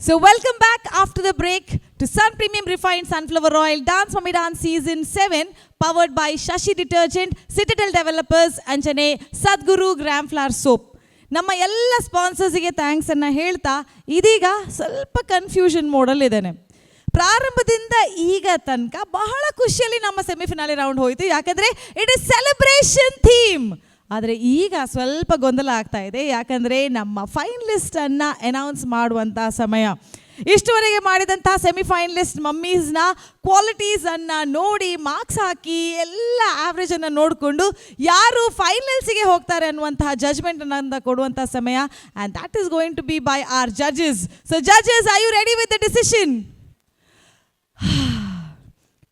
So welcome back after the break to Sun Premium Refined Sunflower Oil Dance Mummy Dance Season 7, powered by Shashi Detergent, Citadel Developers ಅಂಚನೆ ಸದ್ಗುರು gram flower soap. ನಮ್ಮ ಎಲ್ಲ ಸ್ಪಾನ್ಸರ್ಸಿಗೆ thanks ಅನ್ನ ಹೇಳ್ತಾ, ಇದೀಗ ಸ್ವಲ್ಪ confusion ಮೋಡಲ್ಲಿದ್ದೇನೆ. ಪ್ರಾರಂಭದಿಂದ ಈಗ ತನಕ ಬಹಳ ಖುಷಿಯಲ್ಲಿ ನಮ್ಮ ಸೆಮಿಫಿನಾಲೆ ರೌಂಡ್ ಹೋಯಿತು, ಯಾಕಂದ್ರೆ it is celebration theme. ಆದರೆ ಈಗ ಸ್ವಲ್ಪ ಗೊಂದಲ ಆಗ್ತಾ ಇದೆ, ಯಾಕಂದರೆ ನಮ್ಮ ಫೈನಲಿಸ್ಟ್ ಅನ್ನ ಅನೌನ್ಸ್ ಮಾಡುವಂಥ ಸಮಯ. ಇಷ್ಟುವರೆಗೆ ಮಾಡಿದಂತಹ ಸೆಮಿಫೈನಲಿಸ್ಟ್ ಮಮ್ಮೀಸ್ನ ಕ್ವಾಲಿಟೀಸನ್ನು ನೋಡಿ, ಮಾರ್ಕ್ಸ್ ಹಾಕಿ, ಎಲ್ಲ ಆವ್ರೇಜನ್ನು ನೋಡಿಕೊಂಡು ಯಾರು ಫೈನಲ್ಸಿಗೆ ಹೋಗ್ತಾರೆ ಅನ್ನುವಂತಹ ಜಜ್ಮೆಂಟ್ ಕೊಡುವಂಥ ಸಮಯ, and that is going to be by our judges. So judges, are you ready with the decision?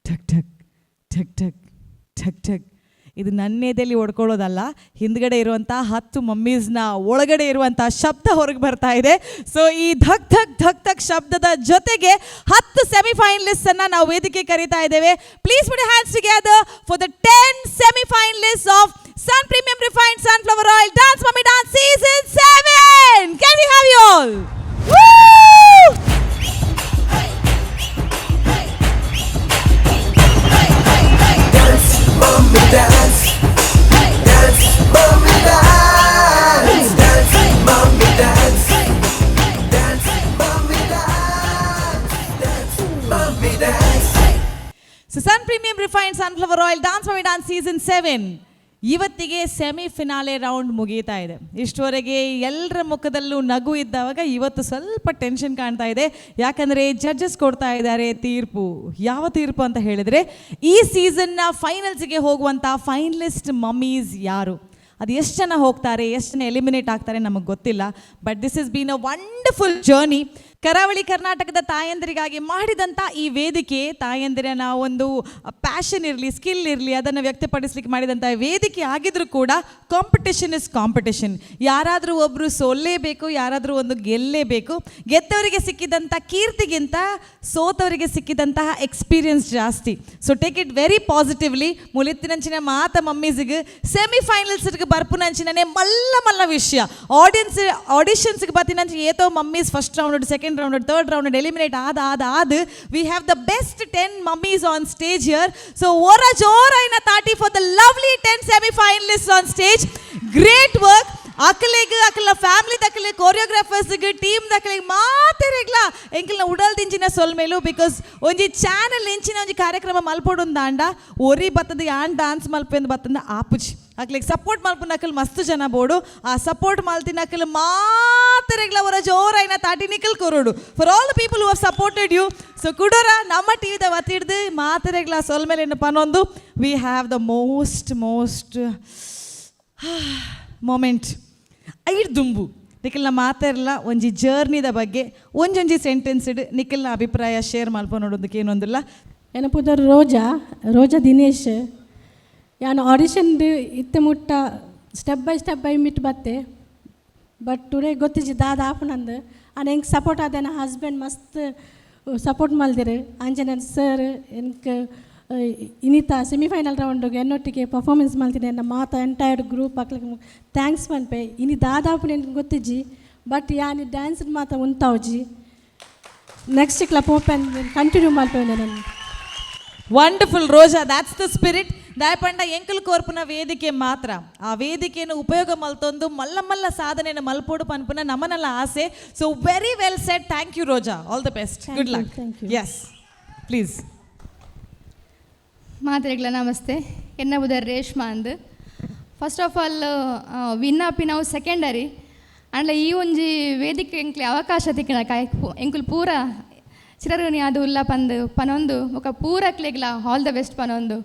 ಠಕ್ ಠಕ್ ಠಕ್ ಠಕ್ ಠಕ್ ಠಕ್. ಇದು ನನ್ನ ಎದೆಯಲ್ಲಿ ಹೊಡ್ಕೊಳ್ಳೋದಲ್ಲ, ಹಿಂದ್ಗಡೆ ಇರುವಂಥ 10 ಮಮ್ಮೀಸ್ನ ಒಳಗಡೆ ಇರುವಂಥ ಶಬ್ದ ಹೊರಗೆ ಬರ್ತಾ ಇದೆ. ಸೊ ಈ ಧಕ್ ಧಕ್ ಧಕ್ ಧಕ್ ಶಬ್ದದ ಜೊತೆಗೆ 10 ಸೆಮಿಫೈನಲಿಸ್ಟ್ ಅನ್ನ ನಾವು ವೇದಿಕೆ ಕರೀತಾ ಇದ್ದೇವೆ. Please put hands together for the 10 semifinalist of Sun Premium Refined Sunflower Oil Dance Mummy Dance Season 7. Can we have you all? Dance, mommy, dance. Dance, mommy, dance. Dance, mommy, dance. Dance, mommy, dance. Dance, mommy, dance. So Sun Premium Refined Sunflower Oil Dance Mummy Dance Season 7 ಇವತ್ತಿಗೆ semi finale round ಮುಗೀತಾ ಇದೆ. ಇಷ್ಟುವರೆಗೆ ಎಲ್ಲರ ಮುಖದಲ್ಲೂ ನಗು ಇದ್ದಾವಾಗ ಇವತ್ತು ಸ್ವಲ್ಪ tension ಕಾಣ್ತಾ ಇದೆ, ಯಾಕಂದರೆ ಜಡ್ಜಸ್ ಕೊಡ್ತಾ ಇದ್ದಾರೆ ತೀರ್ಪು. ಯಾವ ತೀರ್ಪು ಅಂತ ಹೇಳಿದರೆ, ಈ ಸೀಸನ್ನ ಫೈನಲ್ಸ್ಗೆ ಹೋಗುವಂಥ ಫೈನಲಿಸ್ಟ್ ಮಮ್ಮೀಸ್ ಯಾರು, ಅದು ಎಷ್ಟು ಜನ ಹೋಗ್ತಾರೆ, ಎಷ್ಟು ಜನ ಎಲಿಮಿನೇಟ್ ಆಗ್ತಾರೆ ನಮಗೆ ಗೊತ್ತಿಲ್ಲ. But this has been a wonderful journey. ಕರಾವಳಿ ಕರ್ನಾಟಕದ ತಾಯಂದಿರಿಗಾಗಿ ಮಾಡಿದಂಥ ಈ ವೇದಿಕೆ, ತಾಯಂದಿರನ ಒಂದು ಪ್ಯಾಷನ್ ಇರಲಿ, ಸ್ಕಿಲ್ ಇರಲಿ, ಅದನ್ನು ವ್ಯಕ್ತಪಡಿಸ್ಲಿಕ್ಕೆ ಮಾಡಿದಂಥ ವೇದಿಕೆ ಆಗಿದ್ರೂ ಕೂಡ competition is competition. ಯಾರಾದರೂ ಒಬ್ಬರು ಸೋಲ್ಲೇಬೇಕು, ಯಾರಾದರೂ ಒಂದು ಗೆಲ್ಲೇಬೇಕು. ಗೆದ್ದವರಿಗೆ ಸಿಕ್ಕಿದಂಥ ಕೀರ್ತಿಗಿಂತ ಸೋತವರಿಗೆ ಸಿಕ್ಕಿದಂತಹ ಎಕ್ಸ್ಪೀರಿಯನ್ಸ್ ಜಾಸ್ತಿ. So take it very positively. ಮುಲಿತ್ತಿನಂಚಿನ ಮಾತ ಮಮ್ಮೀಸಿಗೆ ಸೆಮಿಫೈನಲ್ಸ್ಗೆ ಬರ್ಪುನಂಚಿನೇ ಮಲ್ಲ ಮಲ್ಲ ವಿಷಯ. ಆಡಿಯನ್ಸ್ ಆಡಿಷನ್ಸ್ಗೆ ಬತ್ತಿನಂಚ ಏತೋ mummies first round, second round, third round eliminate ಆದ ಆದ ಆದ we have the best 10 mummies on stage here. So ಓರ ಜೋರಾಯಿನ ತಾಟಿ for the lovely 10 semifinalist on stage. Great work. ಅಕಲೆಗ್, ಅಕಲ್ನ family ದಕಲೆ, ಕೊರಿಯೋಗ್ರಾಫರ್ಸ್ಗೆ, team ದಕಲೆಗ್ ಮಾತೆರೆಗ್ಲ ಎಂಕಲ್ನ ಉಡಲ್ ದಿಂಚಿನ ಸೊಲ್ಮೆಲು. Because ಒಂಜಿ ಚಾನಲ್ ಇಂಚಿನ ಒಂಜಿ ಕಾರ್ಯಕ್ರಮ ಮಲ್ಪೊಡುಂದಾಂಡ ಒರಿ ಬತ್ತದ ಯಾನ್ ಡಾನ್ಸ್ ಮಲ್ಪೆಂದು ಬತ್ತಂದ ಆಪುಜಿ. ಅಕ್ಲೆಗ್ ಸಪೋರ್ಟ್ ಮಲ್ಪುನಕಲ್ ಮಸ್ತ್ ಜನ ಬೋಡು. ಆ ಸಪೋರ್ಟ್ ಮಲ್ತಿನಕಲ್ ಮಾತೆರೆಗ್ಲ ಅವರ ಜೋರಾಯಿನ ತಾಟಿ ನಿಕಲ್ ಕೊರೋಡು for all the people who have supported you. So ಕುಡೋರ ನಮ್ಮ ಟಿವಿದ ವತಿಡ್ದು ಮಾತೆರೆಗ್ಲ ಸೊಲ್ಮೆಲೆನ್ ಪನೊಂದು, we have the most most moment. ಐಡ್ ದುಂಬು ನಿಖಲ್ನ ಮಾತಾಡಲ್ಲ, ಒಂಜಿ ಜರ್ನಿದ ಬಗ್ಗೆ ಒಂಜೊಂಜಿ ಸೆಂಟೆನ್ಸ್ ನಿಖಲ್ನ ಅಭಿಪ್ರಾಯ ಶೇರ್ ಮಲ್ಪೊನೊಡೊಂದಕ್ಕೆ ಏನೊಂದಿಲ್ಲ. ಎನ್ನ ರೋಜಾ, ರೋಜಾ ದಿನೇಶ್. ಯಾನ್ ಆಡಿಷನ್ ಇತ್ತೆ ಮುಟ್ಟ ಸ್ಟೆಪ್ ಬೈ ಸ್ಟೆಪ್ ಬೈ ಮಿಟ್ ಬತ್ತೆ. ಬಟ್ ಟುಡೇ ಗೊತ್ತಿಜ್ಜಿ ದಾದ ಆಪುನಂದು. ಆಂಡ ಎಂಕ್ ಸಪೋರ್ಟ್ ಆದ ಹಸ್ಬೆಂಡ್ ಮಸ್ತ್ ಸಪೋರ್ಟ್ ಮಲ್ದಿರು. ಅಂಚನೆ ಸರ್ ಎಂಕ್ ಇನಿತ ಸೆಮಿಫೈನಲ್ ರೌಂಡ್ಗೆ ಎನ್ನೊಟ್ಟಿಗೆ ಪರ್ಫಾರ್ಮೆನ್ಸ್ ಮಲ್ತಿನಿ. ಎನ್ನ ಮಾತ ಎಂಟೈರ್ ಗ್ರೂಪ್ ಅಕ್ಲೆಗ್ thanks ಪನ್ಪೆ. ಇನಿ ದಾದಾಪುನ ಎಂಕ್ ಗೊತ್ತಿಜ್ಜಿ, ಬಟ್ ಯಾನ್ ಡ್ಯಾನ್ಸ್ ಮಾತ ಉಂತಾವ್ಜಿ. ನೆಕ್ಸ್ಟ್ ಕ್ಲಬ್ ಓಪನ್ ಕಂಟಿನ್ಯೂ ಮಲ್ಪೆ ನಾನು. Wonderful, Roja, that's the spirit. ದಾಯಪಂಡ ಎಂಕಲ್ ಕೋರ್ಪುನ ವೇದಿಕೆ ಮಾತ್ರ. ಆ ವೇದಿಕೆಯನ್ನು ಉಪಯೋಗ ಮಲ್ತೊಂದು ಮಲ್ಲ ಮಲ್ಲ ಸಾಧನೆಯನ್ನು ಮಲ್ಪೋಡು ಪನ್ಪುನ ನಮನಲ್ಲ ಆಸೆ. So very well said. Thank you, Roja. All the best. Thank good you, luck. Thank you. Yes, please. ಮಾತೆರೆಗ್ಲ namaste. ಎನ್ನ ಬುದರ್ ರೇಷ್ಮಾ ಅಂದ್. ಫಸ್ಟ್ ಆಫ್ ಆಲ್ ವಿನ್ ಆಪಿ ನಾವು ಸೆಕೆಂಡರಿ. ಅಂಡ್ಲ ಈ ಒಂಜಿ ವೇದಿಕೆ ಎಂಕ್ಲೆ ಅವಕಾಶ ತಿಕ್ಕಣ ಕಾಯ್ ಎಂಕುಲು ಪೂರ ಚಿರಋಣಿ ಅದು ಉಲ್ಲ ಪಂದ್ ಪನೊಂದು ಬೊಕ ಪೂರಕ್ಲೆಗ್ಲ ಆಲ್ the best ಪನೊಂದು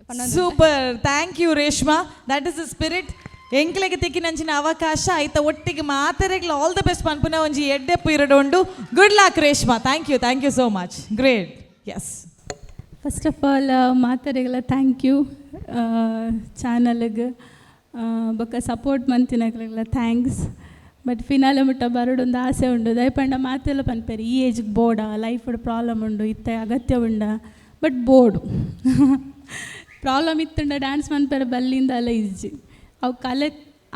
ಪನೊಂದು. Super. Thank you, Reshma. That is the spirit. ಎಂಕ್ಲೆಗೆ ತಿಕ್ಕಿನಂಚಿನ ಅವಕಾಶ ಆಯ್ತ ಒಟ್ಟಿಗೆ ಮಾತೆರೆಗ್ಲ ಆಲ್ the best ಪನ್ಪುನ ಒಂಜಿ ಎಡ್ಡೆ ಪೀರಿಯಡ್ ಉಂಡು. Good luck, Reshma. Thank you, thank you so much. Great, yes. First of all ಮಾತೆರೆಗ್ಲ thank you. ಚಾನಲ್ಗೆ ಬೊಕ್ಕ ಸಪೋರ್ಟ್ ಮಂತಿನಕ್ಲೆಗ್ಲ thanks. But ಫಿನಾಲೆ ಮುಟ್ಟ ಬರಡೊಂದು ಆಸೆ ಉಂಡು. ದಯಪಂಡ ಮಾತೆಲ್ಲ ಪನ್ಪೆರ್, ಈ ಏಜ್ಗೆ ಬೋಡ, ಲೈಫ್ ಪ್ರಾಬ್ಲಮ್ ಉಂಡು, ಇತ್ತೆ ಅಗತ್ಯ ಉಂಡ. ಬಟ್ ಬೋಡು, ಪ್ರಾಬ್ಲಮ್ ಇತ್ತುಂಡ ಡ್ಯಾನ್ಸ್ ಮನ್ಪೆರೆ ಬಲ್ಲಿಂದ ಅಲ್ಲ ಇಜ್ಜಿ. ಅವು ಕಲೆ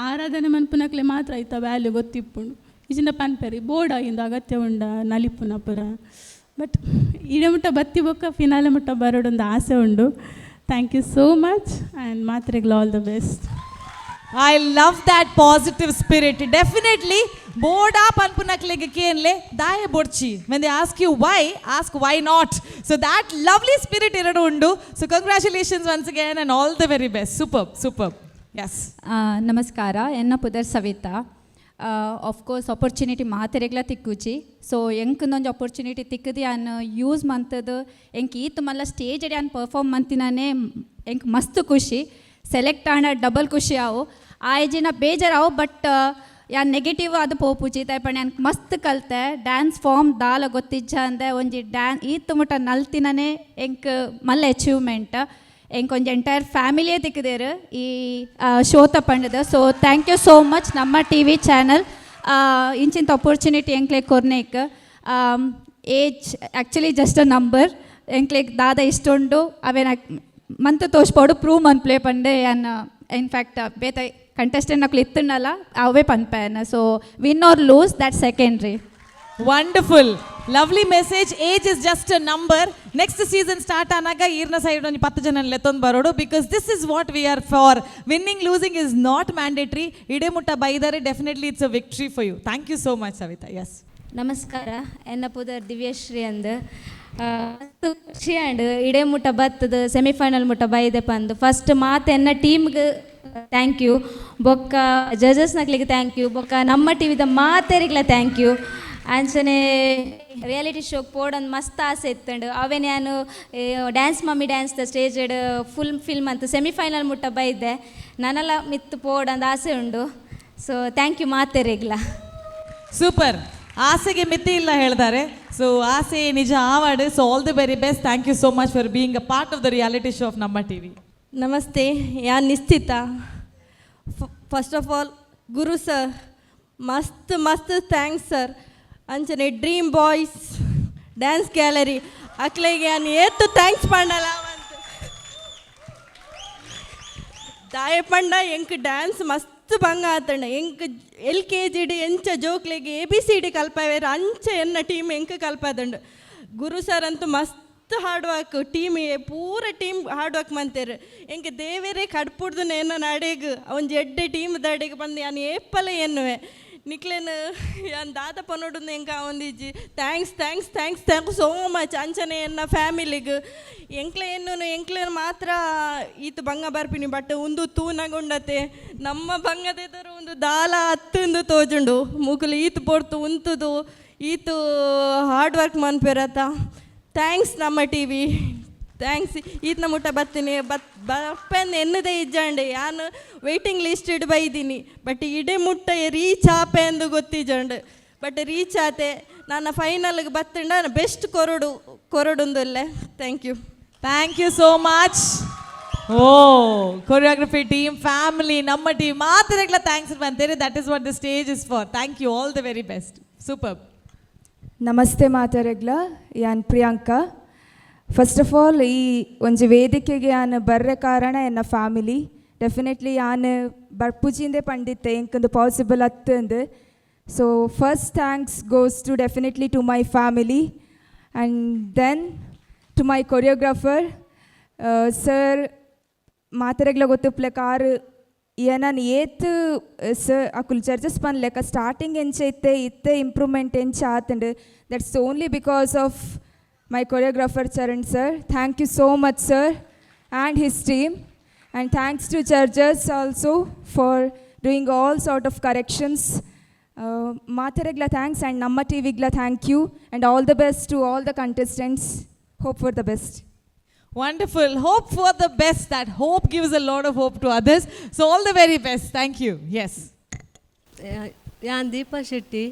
ಆರಾಧನೆ ಮನ್ಪುನಕ್ಲೆ ಮಾತ್ರ ಐತ ವ್ಯಾಲ್ಯೂ ಗೊತ್ತಿಪ್ಪುಂಡು. ಇಜಿಂಡ ಪನ್ಪೆರ್ ಬೋರ್ಡ್ ಇಂದು ಅಗತ್ಯ ಉಂಡ ನಲಿಪುನ ಪೂರ. ಬಟ್ ಇಡೆ ಮುಟ್ಟ ಬತ್ತಿ ಬೊಕ್ಕ ಫಿನಾಲೆ ಮುಟ್ಟ ಬರೋಡೊಂದು ಆಸೆ ಉಂಡು. Thank you so much and ಮಾತ್ರೆಗ್ಲ all the best. I love that positive spirit. Definitely ಬೋಡಾ ಪನ್ಪುನಕ್ಲೆಗ್ ಕೇನ್ಲೆ ದಾಯ ಬೊಡ್ಚಿ. When they ask you why, ask why not. So that lovely spirit ಎರಡು ಉಂಡು. So congratulations once again and all the very best. Super, super, yes. ನಮಸ್ಕಾರ. ಎನ್ನ ಪುದರ್ Savita. Of course opportunity ಮಾತೆರೆಗ್ಲ ತಿಕ್ಕುಜಿ. So ಎಂಕ್ಂದೊಂಜಿ opportunity ತಿಕ್ಕದಿ ಯಾನ್ use ಮಂತದು ಎಂಕ್ ಈತ್ ಮಲ್ಲ ಸ್ಟೇಜ್ ಯಾನ್ ಪರ್ಫಾರ್ಮ್ ಮಂತಿನಾನೆ ಎಂಕ್ ಮಸ್ತ್ ಖುಷಿ. ಸೆಲೆಕ್ಟ್ ಆಂಡ ಡಬಲ್ ಖುಷಿ ಆವು. ಆಯ್ಜಿನ ಬೇಜಾರಾವು, ಬಟ್ ಯಾನ್ ನೆಗೆಟಿವ್ ಅದು ಪೋಪುಜಿ. ದಾಯೆ ಯಾನ್ ಮಸ್ತ್ ಕಲ್ತೆ. ಡ್ಯಾನ್ಸ್ ಫಾರ್ಮ್ ದಾಲ ಗೊತ್ತಿಜ್ಜ ಅಂದೆ ಒಂಜಿ ಡ್ಯಾನ್ ಈತ್ ಮುಟ್ಟ ನಲ್ತಿನನೇ ಎಂಕ್ ಮಲ್ಲ ಅಚೀವ್ಮೆಂಟ್. ಎಂಕ್ ಒಂಜಿ ಎಂಟೈರ್ ಫ್ಯಾಮಿಲಿಯೇ ತಿಕ್ಕಿದೇರು ಈ ಶೋತ ಪಂಡದ. So thank you so much ನಮ್ಮ ಟಿವಿ ಚಾನಲ್ ಇಂಚಿಂತ ಅಪರ್ಚುನಿಟಿ ಎಂಕ್ಲೆ ಕೊರ್ನೇಕ್. Age actually just a number. ಎಂಕ್ಲೆಗ್ ದಾದ ಇಷ್ಟುಂಡು ಅವೇನ ಮಂತ್ ತೋಜ್ಪೋಡು, ಪ್ರೂವ್ ಮನ್ಪ್ಲೆ ಪಂಡೆ ಯಾನ್. ಇನ್ಫ್ಯಾಕ್ಟ್ ಬೇತೆ ಕಂಟೆಸ್ಟೆಂಟ್ ನಕ್ಲು ಇತ್ತುಂಡಲ್ಲ ಅವೇ ಪನ್ಪೇನ. So win or lose, that secondary. Wonderful, lovely message. Age is just a number. Next season start ಆನಾಗ ಈರ್ನ ಸೈಡ್ ಒಂಜಿ 10 ಜನ ಲೆತ್ತೊಂದು ಬರೋಡು, because this is what we are for. Winning, losing is not mandatory. ಇಡೇ ಮುಟ್ಟ ಬೈದರೆ definitely it's a victory for you. Thank you so much, Savita. Yes. ನಮಸ್ಕಾರ. ಎನ್ನ ಪುದರ್ ದಿವ್ಯಶ್ರೀ ಅಂದ್. ಮಸ್ತ್ ಖುಷಿ ಆಂಡ್ ಇಡೇ ಮುಟ್ಟ ಬತ್ತದ ಸೆಮಿಫೈನಲ್ ಮುಟ್ಟ ಬೈದೆ ಪಂದ್. ಫಸ್ಟ್ ಮಾತು ಎನ್ನ ಟೀಮ್ಗೆ thank you, ಬೊಕ್ಕ ಜಡ್ಜಸ್ ನಕ್ಲಿಗೆ thank you, ಬೊಕ್ಕ ನಮ್ಮ ಟಿವಿದ ಮಾತೆರಿಗ್ಲ thank you. ಅಂಚನೆ ರಿಯಾಲಿಟಿ ಶೋಗೆ ಪೋಡೊಂದು ಮಸ್ತ್ ಆಸೆ ಇತ್ತಂಡು. ಅವೇನು ನಾನು ಡ್ಯಾನ್ಸ್ ಮಮ್ಮಿ ಡ್ಯಾನ್ಸ್ದ ಸ್ಟೇಜ್ ಫುಲ್ ಫಿಲ್ಮ್ ಅಂತ ಸೆಮಿಫೈನಲ್ ಮುಟ್ಟ ಬೈದೆ. ನಾನೆಲ್ಲ ಮಿತ್ತು ಪೋಡಂದು ಆಸೆ ಉಂಡು. ಸೊ thank you ಮಾತೆರಿಗ್ಲ. ಸೂಪರ್. ಆಸೆಗೆ ಮಿತಿ ಇಲ್ಲ ಹೇಳ್ತಾರೆ. ಸೊ ಆಸೆ ನಿಜ ಆವಾಡು. So all the very best. Thank you so much for being a part of the reality show of Namma TV. Namaste. ಯಾನ್ ನಿಶ್ಚಿತ. First of all Guru sir, ಮಸ್ತ್ ಮಸ್ತ್ thanks sir. ಅಂಚನೆ ಡ್ರೀಮ್ ಬಾಯ್ಸ್ ಡ್ಯಾನ್ಸ್ ಗ್ಯಾಲರಿ ಅಕ್ಲೆಗೆ ಯಾನ್ ಏತು thanks ಪಂಡಲ ಅಂತ. ದಾಯ ಪಂಡ ಎಂಕ್ dance ಮಸ್ತ್ ಬಂಗ ಆತಂಡ. ಎಂಕ್ ಎಲ್.ಕೆ.ಜಿ.ಡಿ ಎಂಚ ಜೋಕ್ಲೆಗ್ ಎ.ಬಿ.ಸಿ.ಡಿ ಕಲ್ಪಾವೇರು ಅಂಚ ಎನ್ನ ಟೀಮ್ ಎಂಕ್ ಕಲ್ಪಾದಂಡು. ಗುರು ಸರ್ ಅಂತೂ ಮಸ್ತ್ ಹಾರ್ಡ್ ವರ್ಕ್. ಟೀಮ್ ಪೂರ ಟೀಮ್ ಹಾರ್ಡ್ ವರ್ಕ್ ಮಂತೇರು. ಎಂಕ್ ದೇವರೇ ಕಡ್ಪುಡ್ದು ಎನ್ನ ಅಡೆಗ್ ಒಂಜಿ ಎಡ್ಡೆ ಟೀಮ್ ದಡೆಗ್ ಬಂದು ಯಾನ್ ಏಪಲ ಎನ್ನುವೆ. ನಿಕ್ಲೇನು ಯಾನ್ ದಾದ ಪನೊಡು ಎಂಕ ಒಂದಿಜ್ಜಿ. Thanks, thanks, thanks, thank so much. ಅಂಚನೆ ಎನ್ನ ಫ್ಯಾಮಿಲಿಗ್. ಎಂಕ್ಲೆ ಎನ್ನುನು ಎಂಕ್ಲೇನು ಮಾತ್ರ ಈತ ಬಂಗ ಬರ್ಪಿನಿ, ಬಟ್ ಉಂದು ತೂನಗುಂಡತೆ ನಮ್ಮ ಬಂಗದೆದರು ಒಂದು ದಾಲ ಅತ್ತುಂದು ತೋಜುಂಡು. ಮುಕುಲು ಈತ್ ಪೊರ್ತು ಉಂತುದು ಈತು ಹಾರ್ಡ್ ವರ್ಕ್ ಮನ್ಪೆರತ. Thanks ನಮ್ಮ ಟಿವಿ, thanks. ಈತ್ನ ಮುಟ್ಟ ಬತ್ತೀನಿ ಬತ್ ಬರ್ಪೆಂದು ಎನ್ನದೇ ಇಜ್ಜಾಂಡೆ. ಯಾನು ವೆಯ್ಟಿಂಗ್ ಲಿಸ್ಟ್ ಇಡ್ ಬೈದೀನಿ, ಬಟ್ ಇಡೆ ಮುಟ್ಟ ರೀಚ್ ಆಪೆ ಅಂದು ಗೊತ್ತಿಜಂಡು. ಬಟ್ ರೀಚ್ ಆತೆ. ನಾನು ಫೈನಲ್ಗೆ ಬತ್ತಂಡ best ಕೊರಡು ಕೊರಡುಂದುಲ್ಲೆ. Thank you. Thank you so much. Oh, choreography team, family, ನಮ್ಮ ಟೀಮ್ ಮಾತ್ರ thanks ಬಂತೇನೆ. That is what the stage is for. Thank you, all the very best. Super. ನಮಸ್ತೆ ಮಾತರೆಗ್ಲ. ಯಾನ್ ಪ್ರಿಯಾಂಕಾ. ಫಸ್ಟ್ ಆಫ್ ಆಲ್ ಈ ಒಂಜಿ ವೇದಿಕೆಗೆ ಯಾನ್ ಬರ್ರೆ ಕಾರಣ ಎನ್ನ ಫ್ಯಾಮಿಲಿ. ಡೆಫಿನೆಟ್ಲಿ ಯಾನ್ ಬರ್ಪುಜಿಂದೆ ಪಂಡಿತ್ತೆ, ಎಂಕಂದು possible ಅತ್ತಂದು. So first thanks goes to definitely to my family and then to my choreographer sir. ಮಾತೆರೆಗ್ಲ ಗೊತ್ತುಪ್ಲೆ car ಏನನ್ ಏತ್ ಸರ್ ಅಕುಲು ಜಡ್ಜಸ್ ಪನ್ಲೆಕ್ಕ ಸ್ಟಾರ್ಟಿಂಗ್ ಎಂಚ ಇತ್ತೆ, ಇತ್ತೆ ಇಂಪ್ರೂವ್ಮೆಂಟ್ ಎಂಚ ಆತಂಡು, that's only because of my choreographer Charan sir. Thank you so much, sir, and his team. And thanks to judges also for doing all sort of corrections. ಮಾತೆರೆಗ್ಲ thanks and ನಮ್ಮ ಟಿವಿಗ್ಲ thank you and all the best to all the contestants. Hope for the best. Wonderful. Hope for the best. That hope gives a lot of hope to others. So, all the very best. Thank you. Yes. ಯಾನ್ Deepa Shetty.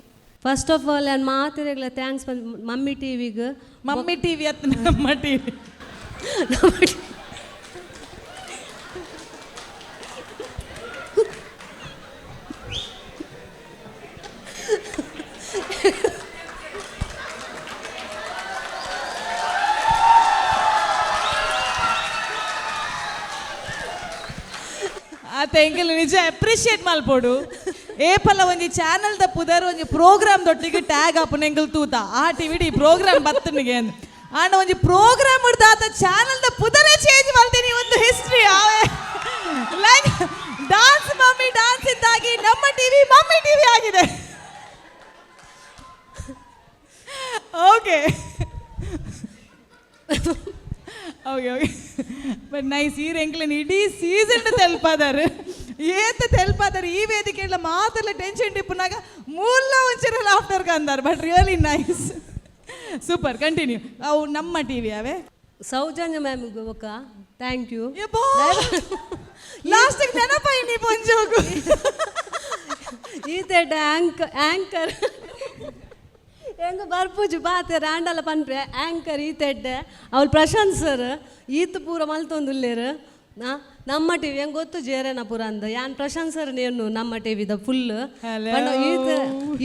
First of ಆಲ್ ಯಾನ್ ಮಾತೆರೆಗ್ಲ thanks mummy ಟಿವಿಗ್. Mummy TV ಅತ್, ನಮ್ಮ TV. ಆತ ಎಂಕಲ್ ನಿಜ appreciate ಮಲ್ಪೊಡು. ಏಪಲ ಒಂಜಿ channel ದ ಪುದರ್ ಒಂಜಿ ಪ್ರೋಗ್ರಾಮ್ ದೊಟ್ಟಿಗೆ ಟ್ಯಾಗ್ ಆಪುನ ಎಂಕುಲು ತೂತ ಆ ಟಿವಿ ಈ ಪ್ರೋಗ್ರಾಮ್ ಬತ್ತನಿಗೆ ಆಂಡ ಒಂಜಿ ಪ್ರೋಗ್ರಾಮ್ ಆತ ಚಾನೆಲ್ ದ ಪುದರೇ ಚೇಂಜ್ ಮಾಡ್ತೀನಿ ಒಂದು ಹಿಸ್ಟ್ರಿ ಆವೆ. Like dance mummy dance ಇದ್ದಾಗಿ ನಮ್ಮ TV mummy TV ಆಗಿದೆ. Okay okay okay, but nice. ಈ ಎಂಕ್ಲೆನ್ ಇಡೀ ಸೀಸನ್ ತೆಲ್ಪಾದಾರು, ಏತ ತೆಲ್ಪಾದಾರು. ಈ ವೇದಿಕೆ ಮಾತೆಲ್ಲ ಟೆನ್ಷನ್ ಟಿಪ್ಪುನಾಗ ಮೂಲ ಒಂಚೂರು ಲಾಫ್ಟರ್ ಅಂದಾರ. But really nice, super, continue. ಅವು ನಮ್ಮ ಟಿವಿ ಅವೇ. ಸೌಜನ್ಯ ಮ್ಯಾಮ್ ಬೊಕ್ಕ thank you. ಲಾಸ್ಟಿಗೆ ನೆನಪಾಯಿ ಪೊಂಜೋಗು. ಈತೆಡ್ ಆ್ಯಂಕರ್ ಹೆಂಗ ಬರ್ಪುಜು ಬಾತೆ ರಾಂಡಲ ಪನ್ಪೆ ಆ್ಯಂಕರ್ ಈತೆಡ್ಡೆ ಅವಳು ಪ್ರಶಾಂತ್ ಸರ್ ಈತ್ ಪೂರ ಮಲ್ತೊಂದುಲ್ಲೇರು. ನಮ್ಮ ಟಿವಿ ಹೆಂಗೆ ಗೊತ್ತು ಜೇರೇನ ಪೂರ ಅಂದ ಯಾನ್ ಪ್ರಶಾಂತ್ ಸರ್ ನೇನು ನಮ್ಮ ಟಿವಿದ ಫುಲ್. ಈತ